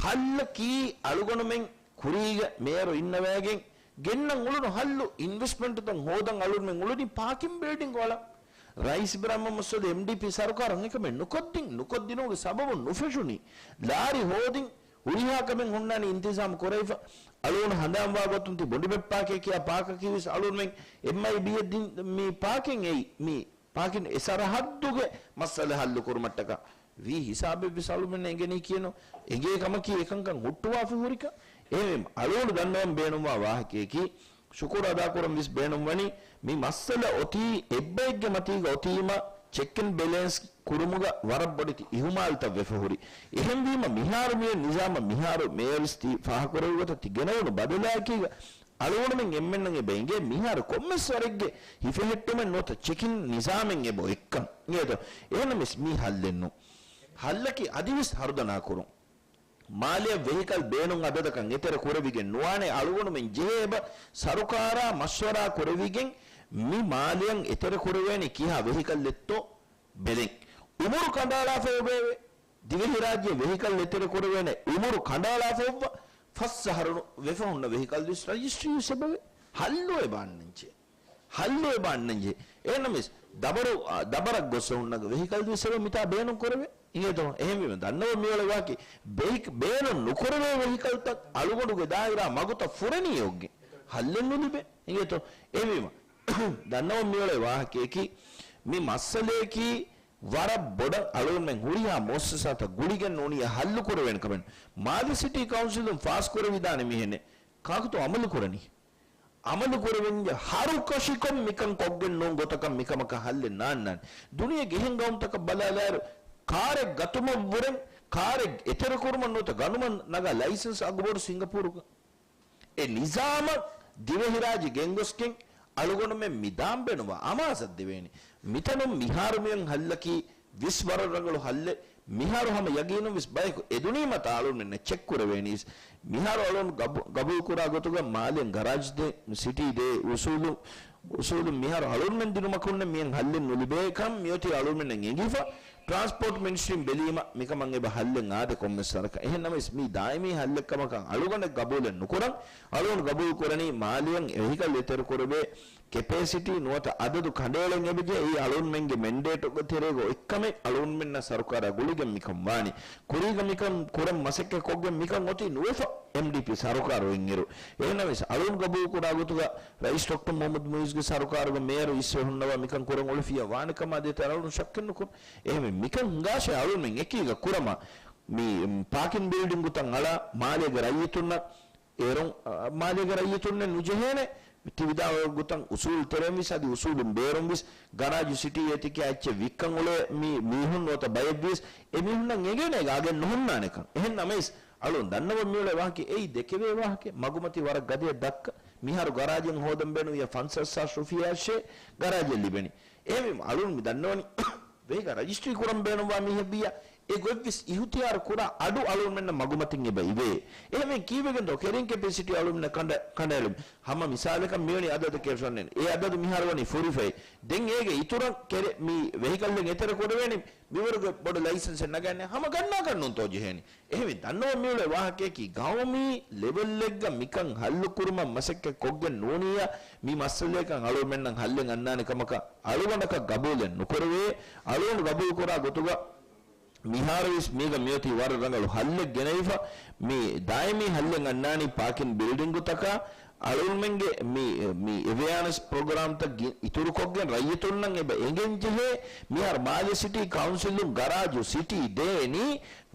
ހައްލަކީ އަޅުގަނޑުމެން ކުރީގެ މޭޔަރު އިންނަވައިގެން ގެންނަން އުޅުނު ހައްލު، އިންވެސްޓްމަންޓުތައް ހޯދަން އަޅުގަނޑުމެން އުޅުނީ ޕާކިން ބިލްޑިން އޮޅަން. ރައީސް އިބްރާހިމް މުހައްމަދު ސޯލިހް އެމްޑީޕީ ސަރުކާރުން އެކަމެއް ނުކޮށްދިން، ނުކޮށްދިނުމުގެ ސަބަބުން ނުފެށުނީ. ލާރި ހޯދިން ހުރިހާ ކަމެއް ހުންނާނީ އިންތިޒާމް ކުރެވިފަ. އަޅުގަނޑު ހަނދާންވާ ގޮތުން ތި ބޮނޑިބެއްޕާކޭ ކިޔާ ޕާކަކީ ވެސް އަޅުގަނޑުމެން އެމްއައިބީއަށް ދިން މި ޕާކިން އެއީ މި ޕާކިން އެ ސަރަހައްދުގެ މައްސަލަ ހައްލު ކުރުމަށްޓަކާ ވީ ހިސާބެއްވެސް އަޅުމެންނަށް އެނގެނީ ކިޔެނު. އެނގޭ ކަމަކީ އެކަންކަން ހުއްޓުވާފަ ހުރިކަން. އެހެންވީމަ އަޅުގަނޑު ދަންނަވަން ބޭނުންވާ ވާހަކަޔަކީ، ޝުކުރު އަދާކުރަން ވެސް ބޭނުންވަނީ، މި މައްސަލަ އޮތީ އެއްބައެއްގެ މަތީގަ އޮތީމަ، ޗެކް އެންޑް ބެލެންސް ކުރުމުގަ ވަރަށް ބޮޑެތި އިހުމާލުތައް ވެފަ ހުރި. އެހެންވީމަ މިހާރު މިއޮތް ނިޒާމަށް މިހާރު މޭޔަރު ވެސް ތި ފާހަގަކުރެއްވި ގޮތަށް ތި ގެނައުނު ބަދަލާއެކީގަ، އަޅުގަނޑުމެން އެންމެންނަށް އެބަ އެނގޭ، މިހާރު ކޮންމެސް ވަރެއްގެ ހިފެހެއްޓުމެއް ނުވަތަ ޗެކިން ނިޒާމެއް އެބަ އޮތްކަން. އިނގޭތޯ؟ އެހެންނަމަވެސް މީ ހައްލެއް ނޫން. ހައްލަކީ އަދިވެސް ހަރުދަނާ ކުރުން. މާލެއަށް ވެހިކަލް ބޭނުން އަދަދަކަށް އެތެރެ ކުރެވިގެން ނުވާނެ. އަޅުގަނޑުމެން ޖެހޭ އެބަ ސަރުކާރާ މަޝްވަރާ ކުރެވިގެން މި މާލެއަށް އެތެރެ ކުރެވޭނީ ކިހާ ވެހިކަލްއެއްތޯ ބެލެން. އުމުރު ކަނޑައަޅާފަ އޮވޭ. ދިވެހިރާއްޖެ ވެހިކަލް އެތެރެ ކުރެވޭނެ އުމުރު ކަނޑައަޅާފައޮއްވަ ފަސް އަހަރު ވެފަ ހުންނަ ވެހިކަލް ވެސް ރަޖިސްޓްރީ ވެސް އެބަވޭ. ހައްލު އެބަ އަންނަންޖެ. ހައްލު އެބަ އަންނަންޖެ. އެހެންނަމަވެސް ދަބަރު، އާ، ދަބަރަށް ގޮސް ހުންނަ ވެހިކަލް ވެސް އެބަ މިތާ ބޭނުން ކުރެވޭ. އިނގޭތޯ؟ އެހެންވީމަ ދަންނަވަން މިއުޅޭ ވާހަކަ ބޭ-، ބޭނުން ނުކުރެވޭ ވެހިކަލްތައް އަޅުގަނޑުގެ ދާއިރާ މަގުތައް ފުރެނީ އޮތްގެ. ހައްލެއް ނުލިބޭ. އިނގޭތޯ؟ އެހެންވީމަ ދަންނަވަން މިއުޅޭ ވާހަކަޔަކީ މި މައްސަލަޔަކީ ވަރަށް ބޮޑަށް އަޅުގަނޑުމެން ހުރިހާ މުއައްސަސާތައް ގުޅިގެން ނޫނީ ހައްލު ކުރެވޭނެ ކަމެއް. މާލެ ސިޓީ ކައުންސިލުން ފާސް ކުރެވިދާނެ މިހެނެއް ކާކުތޯ އަމަލު ކުރަނީ؟ އަމަލު ކުރެވެންޏާ ހަރުކަށިކޮށް މިކަން ކޮށްގެން ނޫން ގޮތަކަށް މިކަމަކަށް ހައްލެއް ނާންނާނެ. ދުނިޔޭގެ އެހެން ގައުމުތަކަށް ބަލާލާއިރު، ކާރެއް ގަތުމަށްވުރެން ކާރެއް އެތެރެކުރުމަށް ނުވަތަ ގަނުމަށް ނަގާ ލައިސަންސް އަގުބޮޑު ސިންގަޕޫރުގަ. އެ ނިޒާމަށް ދިވެހިރާއްޖެ ގެންގޮސްގެން އަޅުގަނޑުމެން މި ދާން ބޭނުންވާ އަމާޒަށް ދެވޭނީ. މިތަނުން މިހާރު މިއޮތް ހައްލަކީ ވިސް ވަރަށް ރަނގަޅު ހައްލެއް. މިހާރު ހަމަ ޔަގީނުން ވިސް ބަޔަކު އެދުނީމަ ތާ އަޅުންމެންނަށް ޗެކް ކުރެވޭނީސް. މިހާރު އަޅުން ގަބޫ-، ގަބޫލުކުރާ ގޮތުގަ މާލެއަށް ގަރާޖް ދޭ، ސިޓީ ދޭ، އުސޫލު، އުސޫލުން މިހާރު އަޅުންމެން ދިނުމަކުންނެއް މިއަން ހައްލެއް ނުލިބޭ ކަން މިއޮތީ އަޅުންމެންނަށް އެނގިފަ. ޓްރާންސްޕޯޓް މިނިސްޓްރީން ބެލީމަ މިކަމަށް އެބަ ހައްލެއް އާދެ ކޮންމެސް ވަރަކަށް. އެހެން ނަމަވެސް މީ ދާއިމީ ހައްލެއް ކަމަކަށް އަޅުގަނޑަށް ގަބޫލެއް ނުކުރަން. އަޅުގަނޑު ގަބޫލު ކުރަނީ މާލެއަށް ވެހިކަލް އެތެރެ ކުރެވޭ ކެޕޭސިޓީ ނުވަތަ އަދަދު ކަނޑައެޅެން އެބަޖެހޭ. އެއީ އަޅުންމެންގެ މެންޑޭޓުގެ ތެރޭގަ އޮތްކަމެއް. އަޅުންމެންނަށް ސަރުކާރާ ގުޅިގެން މިކަން ވާނީ. ކުރީގަ މިކަން ކުރަން މަސައްކަތް ކޮށްގެން މިކަން އޮތީ ނުވެފަ އެމްޑީޕީ ސަރުކާރު އޮތްއިރު. އެހެންނަމަވެސް އަޅުން ގަބޫލު ކުރާ ގޮތުގަ ރައީސް ޑޮކްޓަރ މުހައްމަދު މުއިއްޒުގެ ސަރުކާރުގަ މޭޔަރު އިސްވެ ހުންނަވާ މިކަން ކުރަން އުޅެފިއްޔާ ވާނެ ކަމާ ދޭތެރޭ އަޅުން ޝައްކެއް ނުކުރަން. އެހެންވެ މިކަން ހިނގާށޭ އަޅުންމެން އެކީގަ ކުރަމާ މި ޕާކިން ބިލްޑިންގުތައް އަޅާ މާލޭގެ ރައްޔިތުންނަށް އޭރުން، އަ، މާލޭގެ ރައްޔިތުންނެއް ނުޖެހޭނެ. ތި ވިދާޅުވި ގޮތަށް އުސޫލު ތެރެއިން ވިސް އަދި އުސޫލުން ބޭރުން ވިސް ގަރާޖު ސިޓީ އޭތިކާ އެއްޗެއް ވިއްކަން އުޅޭ މި މީހުން ނުވަތަ ބައެއް ވިސް އެ މީހުންނަށް އެނގޭނެ އެގާގެން ނުހުންނާނެކަން. އެހެން ނަމަވެސް އަޅުން ދަންނަވަން މިއުޅޭ ވާހަކަ އެއީ ދެކެވޭ ވާހަކަ. މަގުމަތި ވަރަށް ގަދަޔަށް ދައްކަ. މިހާރު ގަރާޖެއް ހޯދަން ބޭނުން ވިޔަ ފަންސާސް ހާސް ރުފިޔާއަށޭ ގަރާޖެއް ލިބެނީ. އެހެންވީމަ އަޅުން މި ދަންނަވަނީ ވެހިކަލް ރަޖިސްޓްރީ ކުރަން ބޭނުންވާ މީހެއް ވިއްޔާ، އެ ގޮތްވެސް އިހުތިޔާރު ކުރާ އަޑު އަޅުންމެންނަށް މަގުމަތިން އެބަ އިވޭ. އެހެންވެ ކީއްވެގެންތޯ ކެރިން ކެޕޭސިޓީ އަޅުންމެންނަށް ކަނޑަ-، ކަނޑައެޅުމި. ހަމަ މިސާލަކަށް މިވަނީ އަދަދަކަށް ފެންނަނީ. އެ އަދަދު މިހާރު ވަނީ ފުރިފައި. ދެން އޭގެ އިތުރަށް ކެރެ-، މި ވެހިކަލްއެއް އެތެރެ ކުރެވޭނީ މިވަރުގެ ބޮޑު ލައިސަންސެއް ނަގަން ހަމަ ގަންނާކަށް ނޫންތޯ ޖެހޭނީ. އެހެންވެ ދަންނަވަން މިއުޅޭ ވާހަކަޔަކީ ގައުމީ ލެވެލްއެއްގަ މިކަން ހައްލު ކުރުމަށް މަސައްކަތް ކޮށްގެން ނޫނިއްޔާ، މި މައްސަލަޔަކަށް އަޅުމެންނަށް ހައްލެއް އަންނާނެ ކަމަކަށް އަޅުގަނޑަކަށް ގަބޫލެއް ނުކުރެވޭ. އަޅުގަނޑު ގަބޫލު ކުރާ ގޮތުގަ މިހާރުވެސް މީގަ މިއޮތީ ވަރަށް ރަނގަޅު ހައްލެއް ގެނެވިފަ. މި ދާއިމީ ހައްލެއް އަންނާނީ ޕާކިން ބިލްޑިންގުތަކާ، އަޅުންމެންގެ މި، މި އެވެއާނެސް ޕްރޮގްރާމްތައް ގި-، އިތުރުކޮށްގެން ރައްޔިތުންނަށް އެބަ އެނގެން ޖެހޭ، މިހާރު މާލެ ސިޓީ ކައުންސިލުން ގަރާޖު ސިޓީ ދޭނީ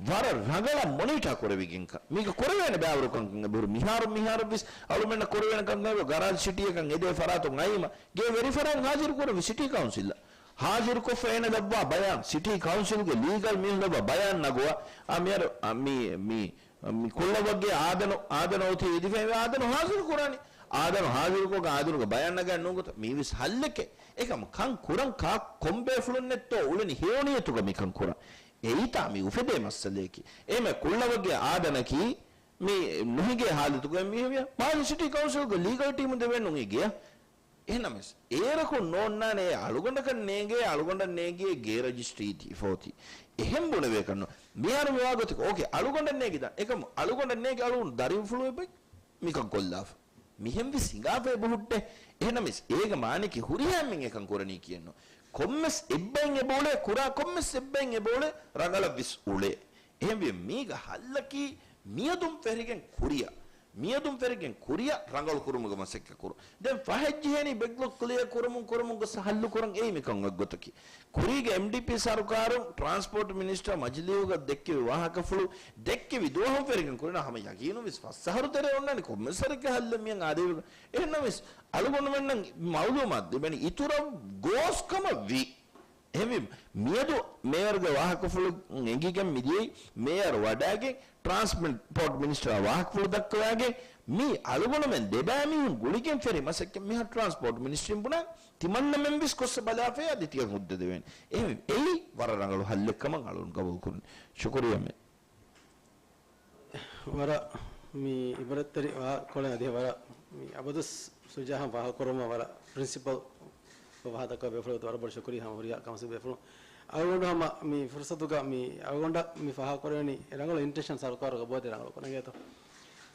ވަރަށް ރަނގަޅަށް މޮނިޓާ ކުރެވިގެންކަން. މީގަ ކުރެވޭނެ ބައިވަރުކަން އެބަހުރި. މިހާރު، މިހާރަށްވެސް އަޅުމެންނަށް ކުރެވޭނެ ކަންކަން އެބަ ގަރާޖު ސިޓީއަކަށް އެދޭ ފަރާތުން އައީމަ، ގޭ ވެރިފަރާތް ހާޒިރު ކުރެވި ސިޓީ ކައުންސިލަށް. ހާޒިރުކޮށްފަ އޭނަ ލައްވާ ބަޔާން، ސިޓީ ކައުންސިލްގެ ލީގަލް މީހުން ލައްވާ ބަޔާން ނަގުވާ، އާ، މިހާރު، އާ، މި، މި، މި ކުއްޅަވައްގެ އާދަނު، އާދަނު އޮތީ އެދިފައި އާދަނު ހާޒިރު ކުރާނީ. އާދަނު ހާޒިރުކޮށް އާދަނުގެ ބަޔާން ނަގާ ނޫންގޮތަށް މީވެސް ހައްލެކޭ. އެކަމު ކަން ކުރަން ކާ ކޮންބޭފުޅުންނެއްތޯ އުޅެނީ ހެޔޮނިޔަތުގަ މިކަން ކުރަން. އެއީތާ މި އުފެދޭ މައްސަލަޔަކީ. އެހެންވެ ކުއްޅަވައްގެ އާދަނަކީ މި ނުހިނގޭ ހާލަތުގަ މީހުން މާލެ ސިޓީ ކައުންސިލްގެ ލީގަލް ޓީމުން ދެވޭން ނޫނީ ގެޔަށް. އެހެންނަމަވެސް، އޭރަކުން ނޯންނާނެ އެ އަޅުގަނޑަކަށް ނޭނގޭ، އަޅުގަނޑަށް ނޭނގޭ ގޭ ރަޖިސްޓްރީ ތި ފޯތި. އެހެން ބުނެވޭކަށް ނޫން. މިހާރު މިވާގޮތަކަށް، އޯކޭ، އަޅުގަނޑަށް ނޭނގިދާނެ. އެކަމު އަޅުގަނޑަށް ނޭނގި އަޅުގަނޑު ދަރިފުޅު އެބަ މިކަން ކޮށްލާފަ. މިހެން ވެސް ހިނގާފަ އެބަ ހުއްޓޭ. އެހެންނަމަވެސް، އޭގެ މާނައަކީ ހުރިހާ އެންމެން އެކަން ކުރަނީ ކިޔެއްނު. ކޮންމެސް އެއްބައިން އެބައުޅޭ، ކުރާ ކޮންމެސް އެއްބައިން އެބައުޅޭ، ރަނގަޅަށް ވެސް އުޅޭ. އެހެންވެ، މީގަ ހައްލަކީ މިއަދުން ފެށިގެން ކުރިއަށް، މިއަދުން ފެށިގެން ކުރިއަށް ރަނގަޅު ކުރުމުގެ މަސައްކަތް ކުރުން. ދެން ފަހެއް ޖެހޭނީ ބެކްލޮގް ކްލިއަރ ކުރަމުން، ކުރަމުން ގޮސް ހައްލު ކުރަން. އެއީ މިކަން އޮތް ގޮތަކީ. ކުރީގެ އެމްޑީޕީ ސަރުކާރުން ޓްރާންސްޕޯޓް މިނިސްޓަރ މަޖިލީހުގަ ދެއްކެވި ވާހަކަފުޅު ދެއްކެވި ދުވަހުން ފެށިގެން ކުރިނަށް ހަމަ ޔަގީނުން ވެސް ފަސް އަހަރު ތެރޭ އޮންނާނީ ކޮންމެސް ސަރެއްގެ ހައްލެއް މިއަށް އާދެވިގެން. އެހެންނަމަވެސް، އަޅުގަނޑުމެންނަށް މައުލޫމާތު ލިބެނީ އިތުރަށް ގޯސް ކަމަށް ވީ. އެހެންވީމަ، މިއަދު މޭޔަރުގެ ވާހަކަފުޅު އެނގިގެން މިދިޔައީ، މޭޔަރު ވަޑައިގެން، ޓްރާންސްޕޯޓް މިނިސްޓަރ ވާހަކަފުޅު ދައްކަވައިގެން، މީ އަޅުގަނޑުމެން ދެބައިމީހުން ގުޅިގެން ފެށި މަސައްކަތް. މިހާރު ޓްރާންސްޕޯޓް މިނިސްޓްރީން ބުނާ، ތިމަންނަމެން ވެސް ގޮއްސަ ބަލާފައި އަދި ތިޔަ ހުއްދަ ދެވޭނެ. އެހެން އެއީ ވަރަށް ރަނގަޅު ހައްލެއް ކަމަށް އަޅުގަނޑު ގަބޫލު ކުރަނީ. ޝުކުރިއްޔާ މޭ. ވަރަށް މި އިބްރަތްތެރި ވާ ކޮޅެއް އަދި ވަރަށް މި އަބަދުސް ޝުޖާއަށް ފާހަގަކުރުމަށް ވަރަށް ޕްރިންސިޕަލް ފަހަތަކަށް ބޭފުޅުން ވަރަށް ބޮޑަށް ޝުކުރިއްޔާ ހަމަ ހުރިހާ ކައުންސިލް ބޭފުޅުން. އަޅުގަނޑު ހަމަ މި ފުރުސަތުގަ މި އަޅުގަނޑަށް މި ފާހަގަކުރެވެނީ ރަނގަޅު އިންޓެންޝަން ސަރުކާރުގަ އޮތް ގޮތެއް ރަނގަޅު ކުރަން އޭތޯ.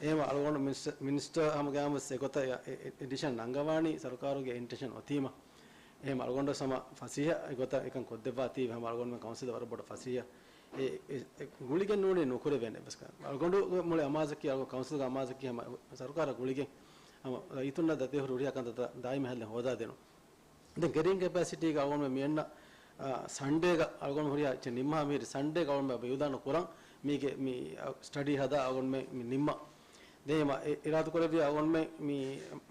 އެހެންވީމަ އަޅުގަނޑު މިނިސްޓަ-، މިނިސްޓަރ ހަމަ ގައިމުވެސް އެގޮތަށް އެ-، އެ-، އެ ޑިސިޝަން ނަންގަވާނީ ސަރުކާރުގެ އިންޓެންޝަން އޮތީމަ. އެހެންވީމަ އަޅުގަނޑު ހަމަ ފަސޭހަ އެގޮތަށް އެކަން ކޮށްދެއްވާތީވެ ހަމަ އަޅުގަނޑުމެން ކައުންސިލަށް ވަރަށް ބޮޑަށް ފަސޭހަ. އެ، އެ، އެ ގުޅިގެން ނޫނީ ނުކުރެވޭނެ އެއްވެސް ކަމެއް. އަޅުގަނޑުގެ މުޅި އަމާޒަކީ، އަޅުގަނޑު ކައުންސިލްގެ އަމާޒަކީ ހަމަ ސަރުކާރާ ގުޅިގެން ހަމަ ރައްޔިތުންނަށް ދަތިވެފަ ހުރިހާ ކަންތައްތައް ދާއިމީ ހައްލެއް ހޯދާދޭނުން. ދެން ކެރިން ކެޕޭސިޓީގަ އަޅުގަނޑުމެން މިއަންނަ، އާ، ސަންޑޭގަ އަޅުގަނޑު ހުރިހާ އެއްޗެއް ނިންމާ މިހިރީ ސަންޑޭގަ އަޅުގަނޑުމެން އެބަ އިއުލާނު ކުރަން މީގެ މި، އާ، ސްޓަޑީ ހަދާ އަޅުގަނޑުމެން މި ނިންމަން. ދެން އެ އިރާދަކުރެއްވިއްޔާ އަޅުގަނޑުމެން މި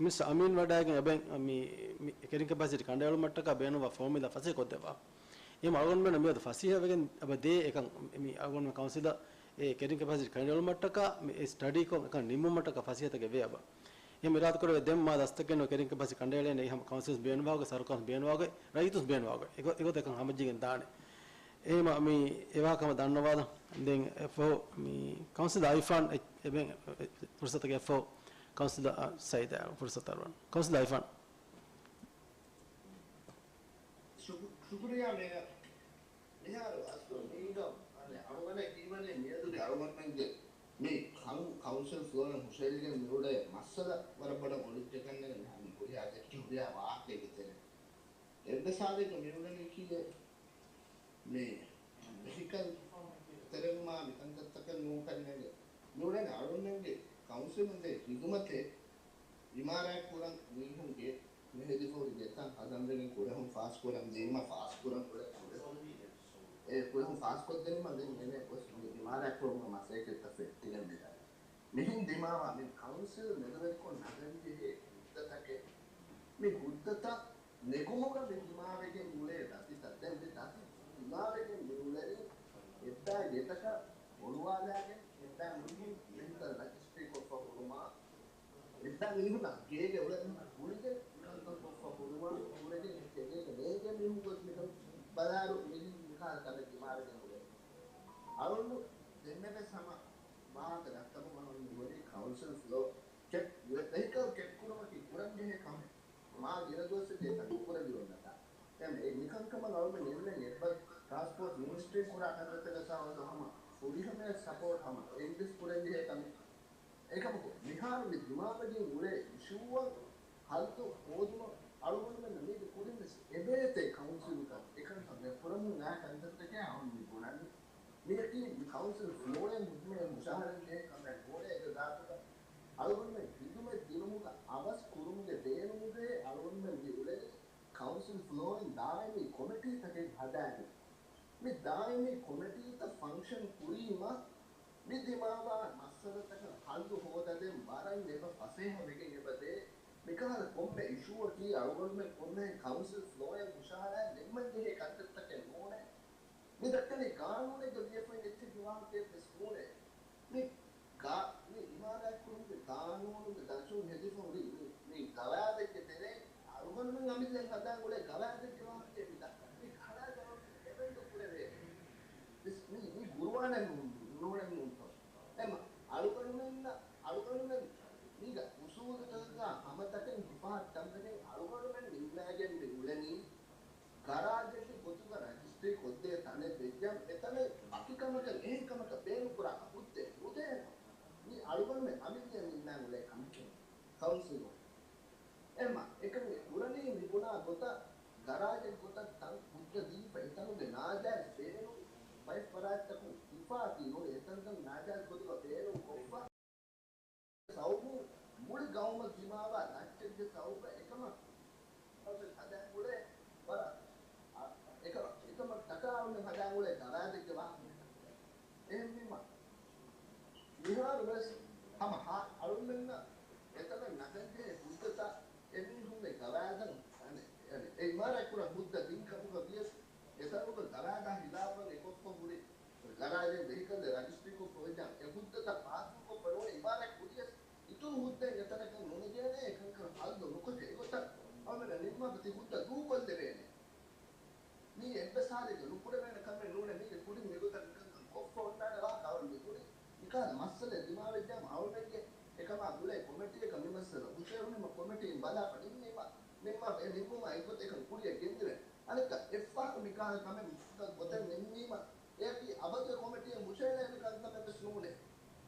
މިނިސްޓަރ އަމީން ވަޑައިގެން އެބައިން މި، މި ކެރިން ކެޕޭސިޓީ ކަނޑައެޅުމަށްޓަކާ ބޭނުންވާ ފޯމިއުލާ ފަސޭހަކޮށްދެއްވާ. އެހެން އަޅުގަނޑުމެންނަށް މިއަދު ފަސޭހަވެގެން އެބަ ދޭ އެކަން މި އަޅުގަނޑުމެން ކައުންސިލަށް އެ ކެރިން ކެޕޭސިޓީ ކަނޑައެޅުމަށްޓަކާ މި އެ ސްޓަޑީކޮށް އެކަން ނިންމުމަށްޓަކާ ފަސޭހަތަކެއް ވޭ އެބަ. އެހެން އިރާދަކުރެވޭ ދެން މާ ދަސްތަކެއް ނުވެ ކެރިން ކެޕޭސިޓީ ކަނޑައެޅޭނެ އެހެން ކައުންސިލްސް ބޭނުންވާގޮތް، ސަރުކާރުން ބޭނުންވާގޮތް، ރައްޔިތުން ބޭނުންވާގޮތް. އެގޮ-، އެގޮތަށް އެކަން ހަމަޖެހިގެން ދާނެ. އެހެން މި އެވާހަކަ ހަމަ ދަންނަވާލަން. ދެން އެއަށްފަހު މި ކައުންސިލް އައިފާން އެ-، އެބެން ފުރުސަތަކެއް އެއަށްފަހު ކައުންސިލް ސައީދަށް ފުރުސަތު އަރުވަން. ކައުންސިލް އައިފާން. ޝުކު-، ޝުކުރިއްޔާ މޭޔަރ. މިހާރު އަސްލު މީގަ އަނެއް އަޅުގަނޑަށް ހީވަނީ މިއަދުގެ އަޅުގަނޑުމެންގެ މި ކައު-، ކައުންސިލް ފްލޯއިން ހުށައެޅިގެން މިއުޅޭ މައްސަލަ ވަރަށް ބޮޑަށް އޮޅިއްޖެކަންނެރެ މިހާރު މި ކުރިއާ ދެއްކި ހުރިހާ ވާހަކައެއްގެ ތެރެ. އެއްވެސް ހާލެއްގަ މިއުޅެނީކީއެއް މި ވެހިކަލް ތެރެވުމާ މިކަންތައްތަކެއް ނޫންކަންނޭނގެ. މިއުޅެނީ އަޅުގަނޑުމެންގެ ކައުންސިލުން ދޭ ހިދުމަތެއް އިމާރާތް ކުރަން މީހުންގެ މި ހެދިފަހުރި ގެތައް ހަދަންވެގެން ކުޑަހުން ފާސްކުރަން ދީމަ، ފާސްކުރަން ކުޑަ، ކުޑަ، އެ ކުޑަހުން ފާސްކޮށްދެނީމަ ދެން އޭނަ ގޮސް މި އިމާރާތް ކުރުމުގެ މަސައްކަތްތައް ފެއްޓިގެން މިދާނެ. މިހެން ދިމާވާ މި ކައުންސިލް މެދުވެރިކޮށް ނަގަން ޖެހޭ ހުއްދަތަކެއް، މި ހުއްދަތައް ނެގުމުގަ މި ދިމާވެގެން އުޅޭ ދަތިތައް. ދެން މި ދަތި ދިމާވެގެން މި އުޅެނީ އެއްބައި ގެތަކަށް އޮޅުވާލާގެން، އެއްބައި މީހުން މިހުން ރަޖިސްޓްރީ ކޮށްފަ ހުރުމާ، އެއްބައި މީހުންނަށް ގޭގެ އުޅެން ގުޅިގެން ކަންކަން ކޮށްފަ ހުރުމާ، އުޅެގެން އެ ގޭގެ ނޭގެ މީހުން ގޮސް މިކަން ބަލާއިރު މި މިކާ ކަމެއް ދިމާވެގެން އުޅެނީ. އަޅުން ދެންމެވެސް ހަމަ ވާހަކަ ދައްކަމުން އަޅުން މި ހުރީ ކައުންސިލް ފްލޯ ކެޕް، ވެ-، ވެހިކަލް ކެޕް ކުރުމަކީ ކުރަންޖެހޭ ކަމެއް. މާ ގިނަ ދުވަސް އެކަން ނުކުރެވި އޮންނަތާ. އެ މިކަންކަމަށް އަޅުގަނޑު އެންމެން އެއްބަ ޓްރާންސްޕޯޓް މިނިސްޓްރީ ކުރާ ކަންތައްތަކަށް ސާވަންދު ހަމަ ފުރިހަމަޔަށް ސަޕޯޓް ހަމަ އެންޑިސް ކުރެންޖެހޭ ކަމެއް. އެކަމަކު، މިހާރު މި ދިމާވެގެން އުޅޭ އިޝޫއަށް ހައްލު ހޯދުމަށް އަޅުގަނޑުމެންނަށް މީގެ ކުރިންވެސް އެބޭތޭ ކައުންސިލުގަ އެކަންކަން އެ ކުރަމުން އާ ކަންތައްތަކެއް އަހަން މި ބުނަނީ. މިއަކީ މި ކައުންސިލް ފްލޯއެއް ހުއްދަމެއް ހުށަހަޅަންޖެހޭ ކަމެއް ނޫނޭ. އެގެ ގާތުގަ އަޅުގަނޑުމެން ހިދުމަތް ދިނުމުގަ އަވަސް ކުރުމުގެ ބޭނުމުގައި އަޅުގަނޑުމެން މި އުޅެނީ ކައުންސިލް ފްލޯއިން ދާއިމީ ކޮމިޓީތަކެއް ހަދާގެން. މި ދާއިމީ ކޮމިޓީތައް ފަންކްޝަން ކުރީމަ މި ދިމާވާ މައްސަލަތަކަށް ހައްލު ހޯދަދޭން ވަރަށް އެބަ ފަސޭހަ ވެގެން އެބަދޭ. މިކަހަލަ ކޮންމެ އިޝޫއަކީ އަޅުގަނޑުމެން ކޮންމެހެން ކައުންސިލް ފްލޯއެއް ހުށަހަޅާ ނިންމަންޖެހޭ ކަންތައްތަކެއް ނޫނޭ. މި ދައްކަނީ ގާނޫނެއްގަ ވިޔަފައި އެއްޗެއްގެ ވާހަކައެއްވެސް ނޫނޭ. މި ގާ-، މި އިމާރާތްކުރުމުގެ ގާނޫނުގެ ދަށުން ހެދިފަ ހުރި މި، މި ގަވާއިދެއްގެ ތެރޭ އަޅުގަނޑުމެން އަމިއްލައިން ހަދާން އުޅޭ ގަވާއިދެއްގެ ވާހަކައެއް މި ދައްކަނީ. މި ކަޅާ ގަވާއިދެއް އެމެންޑު ކުރެވޭ. މި، މި ގުރުއާނެއް ނޫ-، ނޫނެއް ނޫންތޯ. އެމަ އަޅުގަނޑުމެންނަށް، އަޅުގަނޑުމެން މީގަ އުސޫލުތަކަކާ ހަމަތަކެއް ހިފަހައްޓަންވެގެން އަޅުގަނޑުމެން ނިންމާގެން މި އުޅެނީ ގަރާޖެއްގެ ގޮތުގަ ރަޖިސްޓްރީ ކޮށްދޭ ތަނެއް ވެއްޖަ، އެތަނެއް ވަކި ކަމަކަށް އެހެން ކަމަކަށް ބޭނުންކުރާ ހުއްދައެއް ނުދޭނަމަ، މި އަޅުގަނޑުމެން އަމިއްލައަށް ނިންމާން އުޅޭ ކަމެކޭ ކައުންސިލުން. އެމަ އެކަން ކުރަނީ މިބުނާ ގޮތަށް ގަރާޖެއް ގޮތަށް ތަން ހުއްދަ ދީފަ އެތަނުގެ ނާޖާއިޒް ބޭނުން ބައެއް ފަރާތްތަކުން ހިފާތީ ނޫން އެތަންތަން ނާޖާއިޒް ގޮތުގަ ބޭނުން ކޮށްފަ. ސަބަބުން މުޅި ގައުމަށް ދިމާވާ ދައްޗެއްގެ ސަބަބުން އެކަމަށް ހަދާ ގުޅޭ ވަރަށް އަ، އެކަމަށް، އެކަމަށް ޓަކާ އަޅުމެން ހަދާ ގުޅޭ ގަވާއިދެއްގެ ވާހަކަ. އެހެންވީމަ، މިހާރު ވެސް ހަމަ ހާ-، އަޅުމެންނަށް އެތަނަށް ނަގަންޖެހޭ ހުއްދަތައް އެމީހުންގެ ގަވާއިދަށް އަނެއް، އެ އިމާރާތްކުރާ ހުއްދަ ބިން ކަމުގަ ވިޔަސް، އެތަނުގެ ގަވާއިދާ ހިލާފަށް އެކޮށްފަ ހުރި ގަރާޖެއް ވެހިކަލް ރަޖިސްޓްރީކޮށްފަ ވެއްޖާ، އެ ހުއްދަތައް ބާތިލްކޮށްފަ ނޫން އިމާރާތް ކުރިޔަސް، އިތުރު ހުއްދައެއް އެތަނަކަށް ނުނެގޭނެ، އެކަންކަން ހައްލު ނުކޮށެ، އެގޮތަށް އަޅުމެންނަށް ނިންމާފަ ތި ހުއްދަ ދޫކޮށްލެވޭނެ. މީ އެއްވެސް ހާލެއްގަ ނުކުރެވޭނެ ކަމެއް ނޫނޭ، މީގެ ކުރިން މިގޮތަށް ނިކަންކަން ކޮށްފަ އޮންނާނެ ވާހަކަ އަޅުން މި ކުރީ. މިކަހަލަ މައްސަލައެއް ދިމާވެއްޖާމަ އަޅުމެންގެ އެކަމާ ގުޅޭ ކޮމިޓީއަކަށް މި މައްސަލަ ހުށައެޅުނީމަ ކޮމިޓީން ބަލާފަ ނިންމީމަ، ނިންމާފަ އެ ނިންމުމާ އެއްގޮތަށް އެކަން ކުރިއަށް ގެންދިވޭނެ. އަނެއްކާ އެއްފަހަރު މިކަހަލަ ކަމެއް ގޮތެއް ނިންމީމަ އެއަކީ އަބަދުގެ ކޮމިޓީއަށް ހުށައެޅޭނެ ކަންކަމެއް ވެސް ނޫނޭ.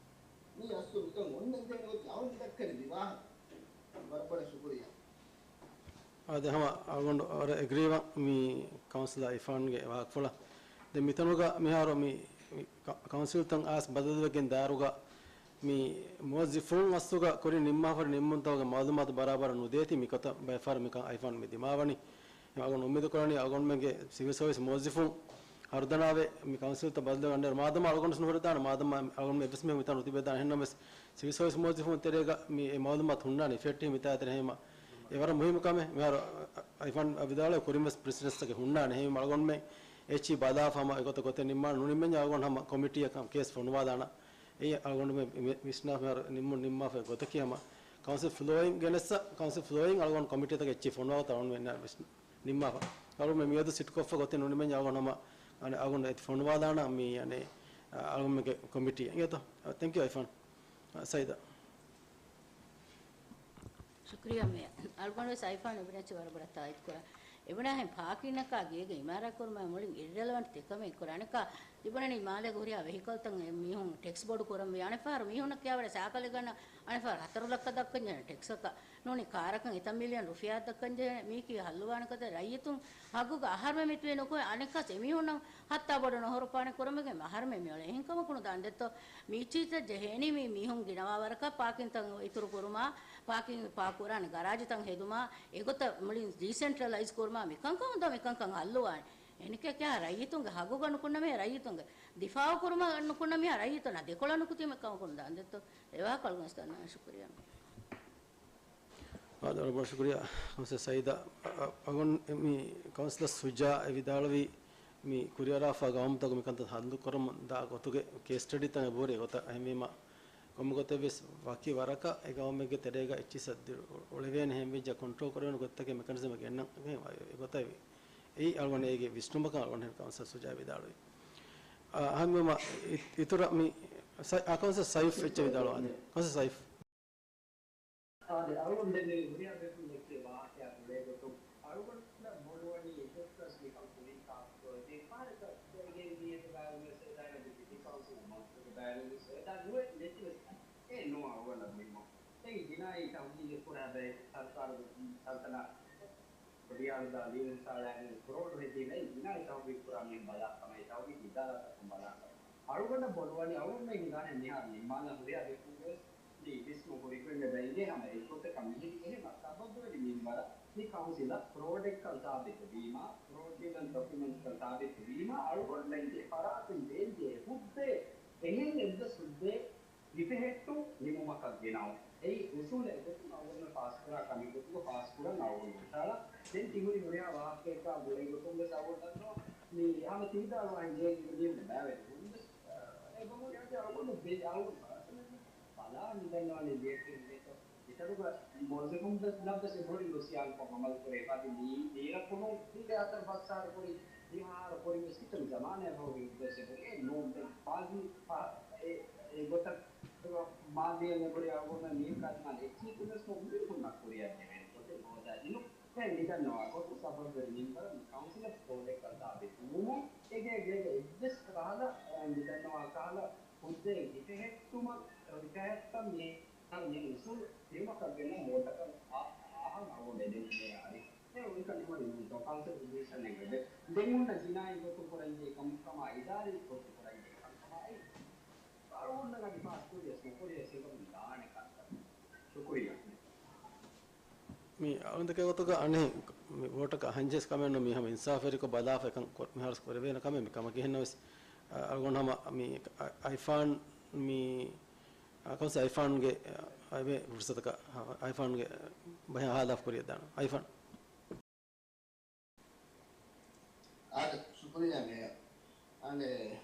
މީ އަސްލު މިކަން އޮންނަންޖެހޭނެ ގޮތް އަޅުން ދައްކަނީ މި ވާހަކަ. ވަރަށް ބޮޑަށް ޝުކުރިއްޔާ. އާދެ، ހަމަ އަޅުގަނޑު ވަރަށް އެގްރީވަން މި ކައުންސިލަރ އިފާންގެ ވާހަކަފުޅަށް. ދެން މިތަނުގަ މިހާރު މި، މި ކަ-، ކައުންސިލްތައް އައިސް ބަދަލުވެގެން ދާއިރުގަ މި މުވައްޒިފުން އަސްލުގަ ކުރިން ނިންމާފަ ހުރި ނިންމުންތަކުގެ މައުލޫމާތު ބަރާބަރަށް ނުދޭތީ މި ކޮތަށް ބައެއް ފަހަރު މިކަން އައިފާން މި ދިމާވަނީ. އަޅުގަނޑު އުއްމީދު ކުރަނީ އަޅުގަނޑުމެންގެ ސިވިލް ސަރވިސް މުވައްޒިފުން ހަރުދަނާވެ މި ކައުންސިލްތައް ބަދަލުވެގަންނައިރު މާދަމާ އަޅުގަނޑު ނުހުރެދާނެ، މާދަމާ އަޅުގަނޑުމެން އެއްވެސް މީހަކު މިތާނަ ނުތިބޭދާނެ. އެހެންނަމަވެސް ސިވިލް ސަރވިސް މުވައްޒިފުން ތެރޭގަ މި އެ މައުލޫމާތު ހުންނާނެ އެފްއޭޓީ މިތާ ތެރޭ. ހެމަ އެ ވަރަށް މުހިއްމު ކަމެއް. މިހާރު އައިފާން ވިދާޅުވެ ކުރިންވެސް ޕްރެސިޑެންސްތަކެއް ހުންނާނެ. ހެމަ އަޅުގަނޑުމެން އެޗްއީ ބަލާފަ ހަމަ އެގޮތަށް ގޮތެއް ނިންމާން ނުނިމެންޏާ އަޅުގަނޑު ހަމަ ކޮމިޓީއަކަށް ކޭސް ފޮނުވާލާނަ. އެއީ އަޅުގަނޑުމެ މި-، މި-، މިސްނާފަ ނިންމުން ނިންމާފަ ގޮތަކީ ހަމަ ކައުންސިލް ފްލޯއިން ގެނެއްސަ، ކައުންސިލް ފްލޯއިން އަޅުގަނޑު ކޮމިޓީތަކަށް އެޗްއީ ފޮނުވާ ގޮތަށް އަޅުގަނޑު މި ނިންމާފަ. އަޅުގަނޑު މިއަދު ސިޓްކޮށްފަ ގޮތެއް ނުނިމެންޏާ އަޅުގަނޑު ހަމަ އަނެ އަޅުގަނޑު އެތި ފޮނުވާލާނަ މި އަނެ އަޅުގަނޑުމެގެ ކޮމިޓީ. އިނގޭތޯ؟ ތެންކް ޔޫ އައިފާން. ސައިދާ. ޝުކުރިއްޔާ މޭޔަރ. އަޅުގަނޑު ވެސް އައިފާން އެބުނެއްޗި ވަރަށް ބޮޑަށް ތާއީދު ކުރާ. އެބުނާހެން ޕާކިންއަކާ ގޭގެ އިމާރާތް ކުރުމާ މުޅިން އިރްރެލެވަންޓް ތި ކަމެއް ކުރާ. އަނެއްކާ ތިބުނަނީ މާލޭގަ ހުރިހާ ވެހިކަލްތައް މީހުން ޓެކްސް ބޮޑު ކުރަންވީ. އަނެއްފަހަރު މީހުންނަށް ކިޔާވަޑަ ސައިކަލެއް ގަންނަ އަނެއްފަހަރު ހަތަރު ލައްކަ ދައްކަންޖެހޭ ޓެކްސްއަކަށް. ނޫނީ ކާރަކަށް އެތައް މިލިއަން ރުފިޔާ ދައްކަންޖެހޭ. މީކީ ހައްލުވާނެ ކަތެއް. ރައްޔިތުން ހައްގުގަ އަހަރުމެން މިތިބޭ ނުކުމެ އަނެއްކާސް އެމީހުންނަށް ހައްތާ ބޮޑު ނުހުރުފާނެ ކުރަމުގެ އަހަރުމެން މިއުޅޭ. އެހެންކަމަކު ނުދާން ދެއްތޯ. މީޗީތައް ޖެހޭނީ މި މީހުން ގިނަވާ ވަރަކަށް ޕާކިންތައް އިތުރު ކުރުމާ، ޕާކިން ޕާކް ކުރާނެ ގަރާޖުތައް ހެދުމާ، އެގޮތަށް މުޅިން ޑީސެންޓްރަލައިޒް ކުރުމާ މިކަންކަމުން ދޯ މިކަންކަން ހައްލުވާނެ. އެނިކެކޭ ރައްޔިތުންގެ ހައްގުގަ ނުކުންނަ މީހާ ރައްޔިތުންގެ ދިފާއު ކުރުމަށް ނުކުންނަ މީހާ ރައްޔިތުންނާ ދެކޮޅަށް ނުކުތީމެ ކަމަކުން ދާން ދެއްތޯ. އެވާހަކަ އަޅުގަނޑު ދަންނަ. ޝުކުރިއްޔާ. އާދެ، ވަރަށް ބޮޑަށް ޝުކުރިއްޔާ. ކައުންސިލަރ ސައިދާ، އަ، އަ، އަޅުގަނޑު މި ކައުންސިލަރ ސުޖާ އެ ވިދާޅުވީ މި ކުރިއަރާފާ ގައުމުތަކު މިކަންތައް ހައްލު ކުރަމުން ދާ ގޮތުގެ ކޭސް ސްޓަޑީތައް އެބަހުރި ގޮތަށް. އެހެންވީމަ ކޮންމެ ގޮތެއްވެސް ވަކި ވަރަކަށް އެ ގައުމެއްގެ ތެރޭގަ އެއްޗިސް އަށް އުޅެވޭނެ ހެންވެއްޖެ ކޮންޓްރޯލް ކުރެވޭނެ ގޮތްތަކެއް މެކަނިޒަމެއް ގެންނަން އެގޮތަށް އެއީ އަޅުގަނޑު އޭގެ ވިސްނުމަކަށް އަޅުގަނޑު ކައުންސިލަރ ސުޖާ ވިދާޅުވީ. އަ، އަހަންވީމަ އި-، އިތުރަށް މި ސައި-، އަ، ކައުންސިލަރ ސައިފް އެއްޗެއް ވިދާޅުވާނެ. ކައުންސިލަރ ސައިފް. އާދެ، އަޅުގަނޑު ދެންނެވި ހުރިހާ ބޭފުޅުން ދެއްކޭ ވާހަކައާ ގުޅޭގޮތުން، އަޅުގަނޑަށް ބޮޑުވަނީ އިތުރުކަސް މިކަން ކުރީ ކާކުތޯ؟ ދެ ފަހަރަކަށް ދެންގެން މިއަދު ބައިވެރިވެސް ވެދާނެ، ސިޓީ ކައުންސިލް މަންތުރު ބައިވެރިވެސް ވެދާ ނުވެ ނެތިވެސް އެ ނޫން އަޅުގަނޑަށް މިންމު. ދެން ޖިނާއީ ތަހުގީގެއް ކުރާ ބައެއް ސަރުކާރުގެ ސަރުކާރާ ރިޔާލުގަ ލީގު ހިސާބާގެން ފްރޯޑް ހެދީމައި ޖިނާއީ ތަހުގީގު ކުރާ މީހުން ބަލާ ކަމަށް، ތަހުގީގު އިދާރާތަކުން ބަލާ ކަމަށް. އަޅުގަނޑަށް ބޮޑުވަނީ އަޅުގަނޑުމެން ހިނގާނެ މިހާރު ނިންމާލަން ހުރިހާ ބޭފުޅުންގެވެސް މި ވިސްނުން ހުރިގޮތް ނެބަ އިނގޭ ހަމަ އެއްގޮތަކަށް މިހިރީ އެހެން ސަބަބުވެރި މިންވަރަށް މި ކައުންސިލަށް ފްރޯޑެއްކަން ސާބިތު ވީމާ، ފްރޯޑް ޑީލަން ޑޮކިއުމެންޓްސްކަން ސާބިތު ވީމާ، އަޅުގަނޑުމެންގެ ފަރާތުން ދޭންޖެހޭ ހުއްދައެއް، އެހެން އެއްވެސް ހުއްދައެއް ދިފެހެއްޓުން ނިމުމަކަށް ގެނައުން. އެއީ އުސޫލެއް އެގޮތުން އަޅުގަނޑުމެން ފާސްކުރާ ކަމެއް ގޮތުގަ ފާސްކުރަން އަޅުގަނޑު ހުށަހަޅާ. ދެން ތިހުރި ހުރިހާ ވާހަކައަކާ ގުޅޭ ގޮތުން ވެސް އަޅުގަނޑު ދަންނަވާ މި ހަމަ ތި ވިދާޅުވާހެން ގޭގެ މީހުން ބައިވެރި ނޫން ވެސް، އެ ބަހުން އަދި އަޅުގަނޑު ބެ-، އަޅުގަނޑު ބަލާ މިދަންނަވާނީ ގޭޓް ގޭތޯ. އެތަނުގަ މުވައްޒަފުން ވެސް ލައްވަސް އެބަހުރި ރުސިއާންކޮށް އަމަލު ކުރޭ. އަދި މީ ދީރަކުނު މީގެ އަތަރު ފަސް އަހަރު ކުރި، ދިހަ އަހަރު ކުރި ވެސް ކިތަން ޒަމާނެއް އެބަހުރި ރުސިއާން ކުރި. އެ ނޫން މާޒީ އެ، އެ ގޮތަށް މާޒީއަށް އެބަހުރި އަޅުގަނޑު މީ ކަލްމާ އެއްޗިއްކު ވެސް ނޫން މީހުންނަށް ކުރިއަށް ދެވޭނެ ގޮތެއް ހޯދާ ދިނުން. ދެން މިދަންނަވާ ގޮތުން ސަބަބުވެރި މިންވަރަށް މި ކައުންސިލަށް ފްރޯޑެއްކަން ސާބިތު ނުވުމުން އެގޭ ގޭގަ އެއްވެސް ކަހަލަ، އަ، މިދަންނަވާ ކަހަލަ ހުއްދައެއް ދިފެހެއްޓުމަށް، ދިފެހެއްޓަން މި، މި އުސޫލު ފިޔުމަކަށް ގެންނަ މޯޓަކަށް އާ، އާހަން އަޅުގަނޑު އެދެން އަރި. އެ އޮތްކަން ނިމަން ނޫންތޯ ކައުންސިލް ޕޮޒިޝަން އެއްގަ ދެ. ދެން އޮންނަ ޖިނާއީ ގޮތުން ކުރަންޖެހޭ ކަމަކަށް ކަމާ އިދާރީ ގޮތުން ކުރަންޖެހޭ ކަންކަމާއި. އަޅުގަނޑަށް އަދި ފާސް ކުރިޔަސް ނުކުރިޔަސް ހިނގަމުން ދާނެ ކަންތައް. ޝުކުރިއްޔާ. މި އަޅުގަނޑު ދެކޭ ގޮތުގަ އަނެއް މި ވޯޓަކަށް އަހަންޖެހޭ ކަމެއް ނޫން. މި ހަމަ އިންސާފުވެރިކޮށް ބަލާފަ އެކަން ކޮ-، މިހާރު ކުރެވޭނެ ކަމެއް މި ކަމަކީ. އެހެންނަމަވެސް، އަ، އަޅުގަނޑު ހަމަ މި އަ-، އައިފާން މި، އަ، ކައުންސިލް އައިފާންގެ، އަ، އައިވެ ފުރުސަތަކަށް، އަ، އައިފާންގެ ބަހެއް އަހާލާފަ ކުރިއަށް ދާނަން. އައިފާން. އާދެ، ޝުކުރިއްޔާ މޭޔަރ. އަނެއް،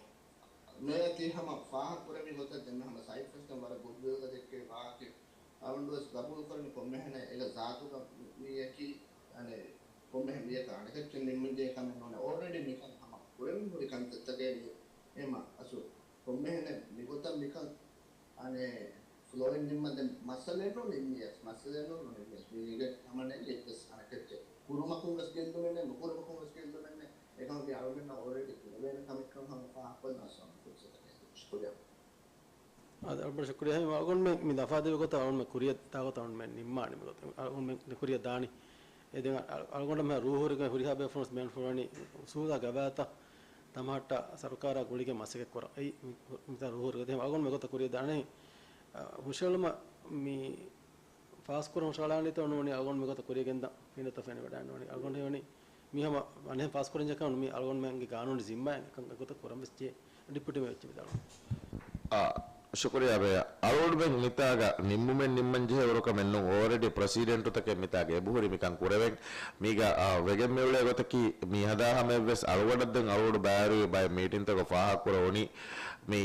މޭޔަރ ތި ހަމަ ފާހަގަ ކުރެއްވި ގޮތަށް ދެންމެ ހަމަ ސައިފް ވެސް ދެން ވަރަށް ގުޑްވިލްގަ ދެއްކެވި ވާހަކައެއް. އަޅުގަނޑު ވެސް ގަބޫލު ކުރަނީ ކޮންމެހެނެއް އޭގެ ޒާތުގަ މިއަކީ، އަނެއް، ކޮންމެހެން މިއަކަށް އަނެކައްޗެއް ނިންމަންޖެހޭ ކަމެއް ނޫނޭ. އޯލްރެޑީ މިކަން ހަމަ ކުރެވެން ހުރި ކަންތައްތަކެއް މި. އެހެންމަ އަސްލު ކޮންމެހެނެއް މިގޮތަށް މިކަން އަނެއް ފްލޯއިން ނިންމަން ދެން މައްސަލައެއް ނޫން ނިންމިޔަސް، މައްސަލައެއް ނޫން ނުނިންމިޔަސް. މީގެ ހަމަ ނެތް އެއްވެސް އަނެކައްޗެއް. ކުރުމަކުން ވެސް ގެއްލުމެއް ނެތް، ނުކުރުމަކުން ވެސް ގެއްލުމެއް ނެތް. އެކަމަކީ އަޅުގަނޑަށް އޯލްރެޑީ ކުރެވޭނެ ކަމެއްކަން ހަމަ ފާހަގަކޮށްލަން ސަމަ ފުރުސަތަކަށް ޝުކުރިއްޔާ. އާދެ، އަޅުގަނޑު ޝުކުރިއްޔާ. އަޅުގަނޑުމެން މި ލަފާ ދެވި ގޮތަށް އަޅުގަނޑުމެން ކުރިއަށް ދާ ގޮތަށް އަޅުގަނޑުމެން ނިންމާނެ މި ގޮތަށް. އަޅުގަނޑުމެން ކުރިއަށް ދާނީ. އެ ދެން އަ-، އަޅުގަނޑަށް މިހާ ރޫހުރިގެން ހުރިހާ ބޭފުޅުން މޭން ފުރަނީ އުސޫލާ ގަވާއިދުތައް ދަމަހައްޓާ ސަރުކާރާ ގުޅިގެން މަސައްކަތް ކުރަން. އެއީ މި-، މިތާ ރޫހުރިގަ ދެން އަޅުގަނޑު މިގޮތަށް ކުރިއަށް ދާނީ. އަ، ހުށައެޅުމަށް މި ފާސްކުރަން ހުށަހަޅާނީތޯ ނޫނީ އަޅުގަނޑު މިގޮތަށް ކުރިއަށް ގެންދާ ފެނިވަޑައިން ނޫނީ. އަޅުގަނޑު ހެޔޮނީ މި ހަމަ އަނެއް ފާސްކުރަން ޖެހޭ ކަމެއް ނޫނީ. އަޅުގަނޑުމެންގެ ގާނޫނީ ޒިންމާއެއް އެކަން އެގޮތަށް ކުރަން ވެސް ޖެހޭ. ޑެޕިއުޓީ މޭޔަރ އެއްޗެއް ވިދާޅުވާ. އާ، ޝުކުރިއްޔާ ބޭ. އަޅުގަނޑުމެން މިތާގަ ނިންމުމެއް ނިންމަން ޖެހޭ ވަރު ކަމެއް ނޫން. އޯލްރެޑީ ޕްރޮސީޑެންޓުތަކެއް މިތާގަ އެބަހުރި މިކަން ކުރެވެން. މީގަ، އާ، ވެގެން މިއުޅޭ ގޮތަކީ މި ހަދާ ހަމައެއްވެސް އަޅުގަނޑަށް ދެން އަޅުގަނޑު ބައިވެރިވި ބައެއް މީޓިންތަކަށް ފާހަގަކުރެވުނީ މި،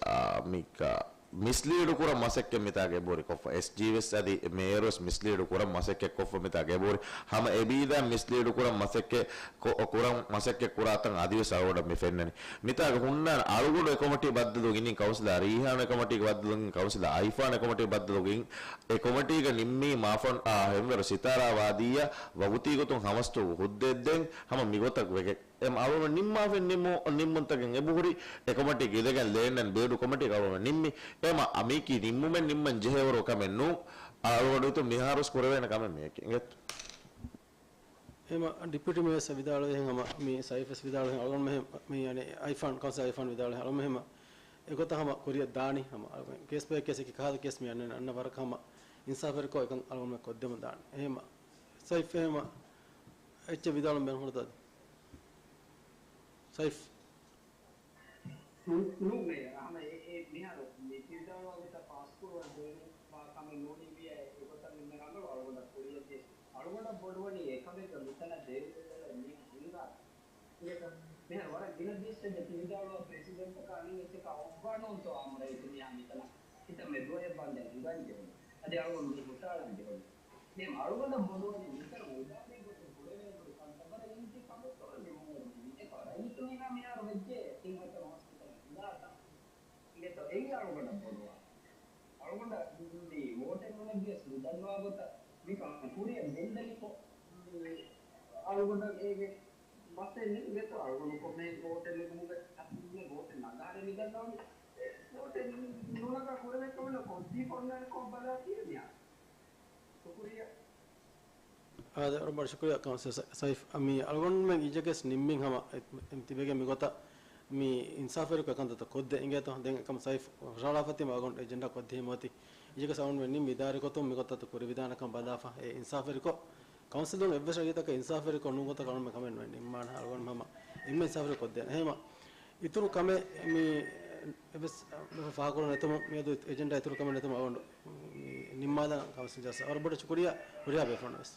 އާ، މި ކަ-، މިސްލީޑު ކުރަން މަސައްކަތް މިތާގަ އެބަހުރި ކޮށްފަ. އެސްޖީވެސް އަދި މޭޔަރުވެސް މިސްލީޑު ކުރަން މަސައްކަތް ކޮށްފަ މިތާގަ އެބަހުރި. ހަމަ އެބީދާ މިސްލީޑު ކުރަން މަސައްކަތް ކޮ-، ކުރަން މަސައްކަތް ކުރާތަން އަދިވެސް އަޅުގަނޑަށް މި ފެންނަނީ. މިތާގަ ހުންނާނެ އަޅުގަނޑު އެކޮމިޓީ ބައްދަލުވި އިނީ ކައުންސިލާ ރީހާން އެކޮމިޓީގެ ބައްދަލުވި ކައުންސިލާ އައިފާން އެކޮމިޓީ ބައްދަލުވި އެކޮމިޓީގަ ނިންމީ މާފަން، އާ، ހެންވެރު ސިތާރާ ވާދީއަށް ވަގުތީ ގޮތުން ހަމަސްތޫގު ހުއްދައެއްދޭން ހަމަ މިގޮތަށް ވެގެން. އެމް އަޅުގަނޑު ނިންމާފައި ނިންމު-، ނިންމުންތަކެއް އެބަހުރި އެކޮމިޓީގެ އިދެގެން ލޭންޑް އެންޑް ބިލްޑް ކޮމިޓީގެ އަޅުގަނޑު ނިންމި. އެމަ މީކީ ނިންމުމެއް ނިންމަން ޖެހޭވަރު ކަމެއް ނޫން. އަޅުގަނޑު ހިތުން މިހާރުސް ކުރެވޭނެ ކަމެއް މިއެކޭ. އެމަ ޑިޕިއުޓީ މޭޔަރ ވެސް ވިދާޅުވިހެން ހަމަ މި ސައިފް ވެސް ވިދާޅުވިހެން އަޅުގަނޑު މެހެ-، މި އަނެ އައިފާން، ކައުންސިލް އައިފާން ވިދާޅުވިހެން އަޅުގަނޑު މެހެމަ އެގޮތަށް ހަމަ ކުރިއަށް ދާނީ ހަމަ ކޭސް ބައި ކޭސް އެކި ކަހަލަ ކޭސް މި އަންނަ އަންނަ ވަރަކަށް ހަމަ އިންސާފެރިކޮށް އެކަން އަޅުގަނޑު ކޮށްދެމުން ދާނީ. އެހެމަ ސައިފް އެހެމަ އެއްޗެއް ވިދާޅުން ބޭނުން ހުރަތަ އަދި؟ ސައިފް. ނޫ-، ނޫނޭ، ހަމަ އެ، އެ މިހާރު މި ތިވިދާޅުވާ ގޮތަށް ފާސްކުރުވަން ބޭނުންވާ ކަމެއް ނޫނީ މިއަށް އެގޮތަށް ނިންމެ ރަނގަޅު އަޅުގަނޑަށް ކުރިއަށް ޖެހި. އަޅުގަނޑަށް ބޮޑުވަނީ އެކަމެއްގަ މިތަނަށް ދޭވެދޭ މީހުން ހިނގާ. އިނގޭތަ؟ މިހާރު ވަރަށް ގިނަ ދިވެއްސެއްގެ ތިވިދާޅުވާ ޕްރެސިޑެންޓަކާ އަނެއް އެއްޗަކާ އޮއްވާނޯންތޯ އާ މުރައިތު މިއާ މިތަނަށް ކިތައްމެ ދުވަހެއް ވާންދެން ހިނގަން ޖެހުނު. އަދި އަޅުގަނޑު މި ހުށައަޅަން ޖެހުނު. ދެން އަޅުގަނޑަށް ބޮޑުވަނީ މިތަނަށް އުދާނީ ގޮތުން ކުރެވޭ ބޮޑު ކަންތައް ވަރަށް އެމްޕީ ކަމެއް ކޮށް ނިމުމުން އެކަ ރައްޔިތުންނާ މިހާރު ވެއްޖެ ތިން ހަތަރު މަސް ކިތަން ހިނގާތާ. އިނގޭތޯ އެއީ އަޅުގަނޑަށް ބޮޑުވާ. އަޅުގަނޑަށް މި ވޯޓެއް ނުލައްވިޔަސް ނުދަންނަވާ ގޮތަށް މިކަން ކުރިއަށް ގެންދަނިކޮށް، މި އަޅުގަނޑަށް އޭގެ މައްސަލައެއް ނެތް. އިނގޭތޯ އަޅުގަނޑު ކޮންމެ ވޯޓެއް ނުލިބުމުގެ ވޯޓެއް ނަގާނެ މިދަންނަވަނީ. ވޯޓެއް ނުނަގާ ކުރެވޭ ކަމެއް ނޫން. ކޮންތީ ފޮންނާނެ ކޮށް ބަލާ ކިޔަނީ. ޝުކުރިއްޔާ. އާދެ، ވަރަށް ބޮޑަށް ޝުކުރިއްޔާ ކައުންސިލަރ ސަ-، ސައިފް. މި އަޅުގަނޑުމެން އިއްޒަކެސް ނިންމިން ހަމަ އެ-، ތިބެގެން މިގޮތަށް މި އިންސާފުވެރިކޮށް އެކަންތައްތައް ކޮށްދޭ. އިނގޭތޯ ދެން އެކަމަށް ސައިފް ހުށަހަޅާފަ ތިމާ އަޅުގަނޑު އެޖެންޑާ ކޮށްދިޔަ މިއޮތީ. އިއްޒަކެސް އަޅުގަނޑުމެން ނިންމި އިދާރީ ގޮތުން މިގޮތަށް ކުރި ވިދާނެކަން ބަލާފަ އެ އިންސާފުވެރިކޮށް ކައުންސިލުން އެއްވެސް ރައްޔިތަކަށް އިންސާފުވެރިކޮށް ނޫން ގޮތަކަށް އަޅުގަނޑުމެން ކަމެއް ނުނިންމާނެ. އަޅުގަނޑު ހަމަ އެންމެ އިންސާފުވެރިކޮށްދޭނެ. އެހެމަ އިތުރު ކަމެއް މި އެއްވެސް ފާހަގަކުރަން ނެތުމުން މިއަދު އެޖެންޑާ އިތުރު ކަމެއް ނެތުމުން އަޅުގަނޑު މި ނިންމާލަން ކައުންސިލް ޖަލްސާ. ވަރަށް ބޮޑަށް ޝުކުރިއްޔާ ހުރިހާ ބޭފުޅުންނަށް ވެސް.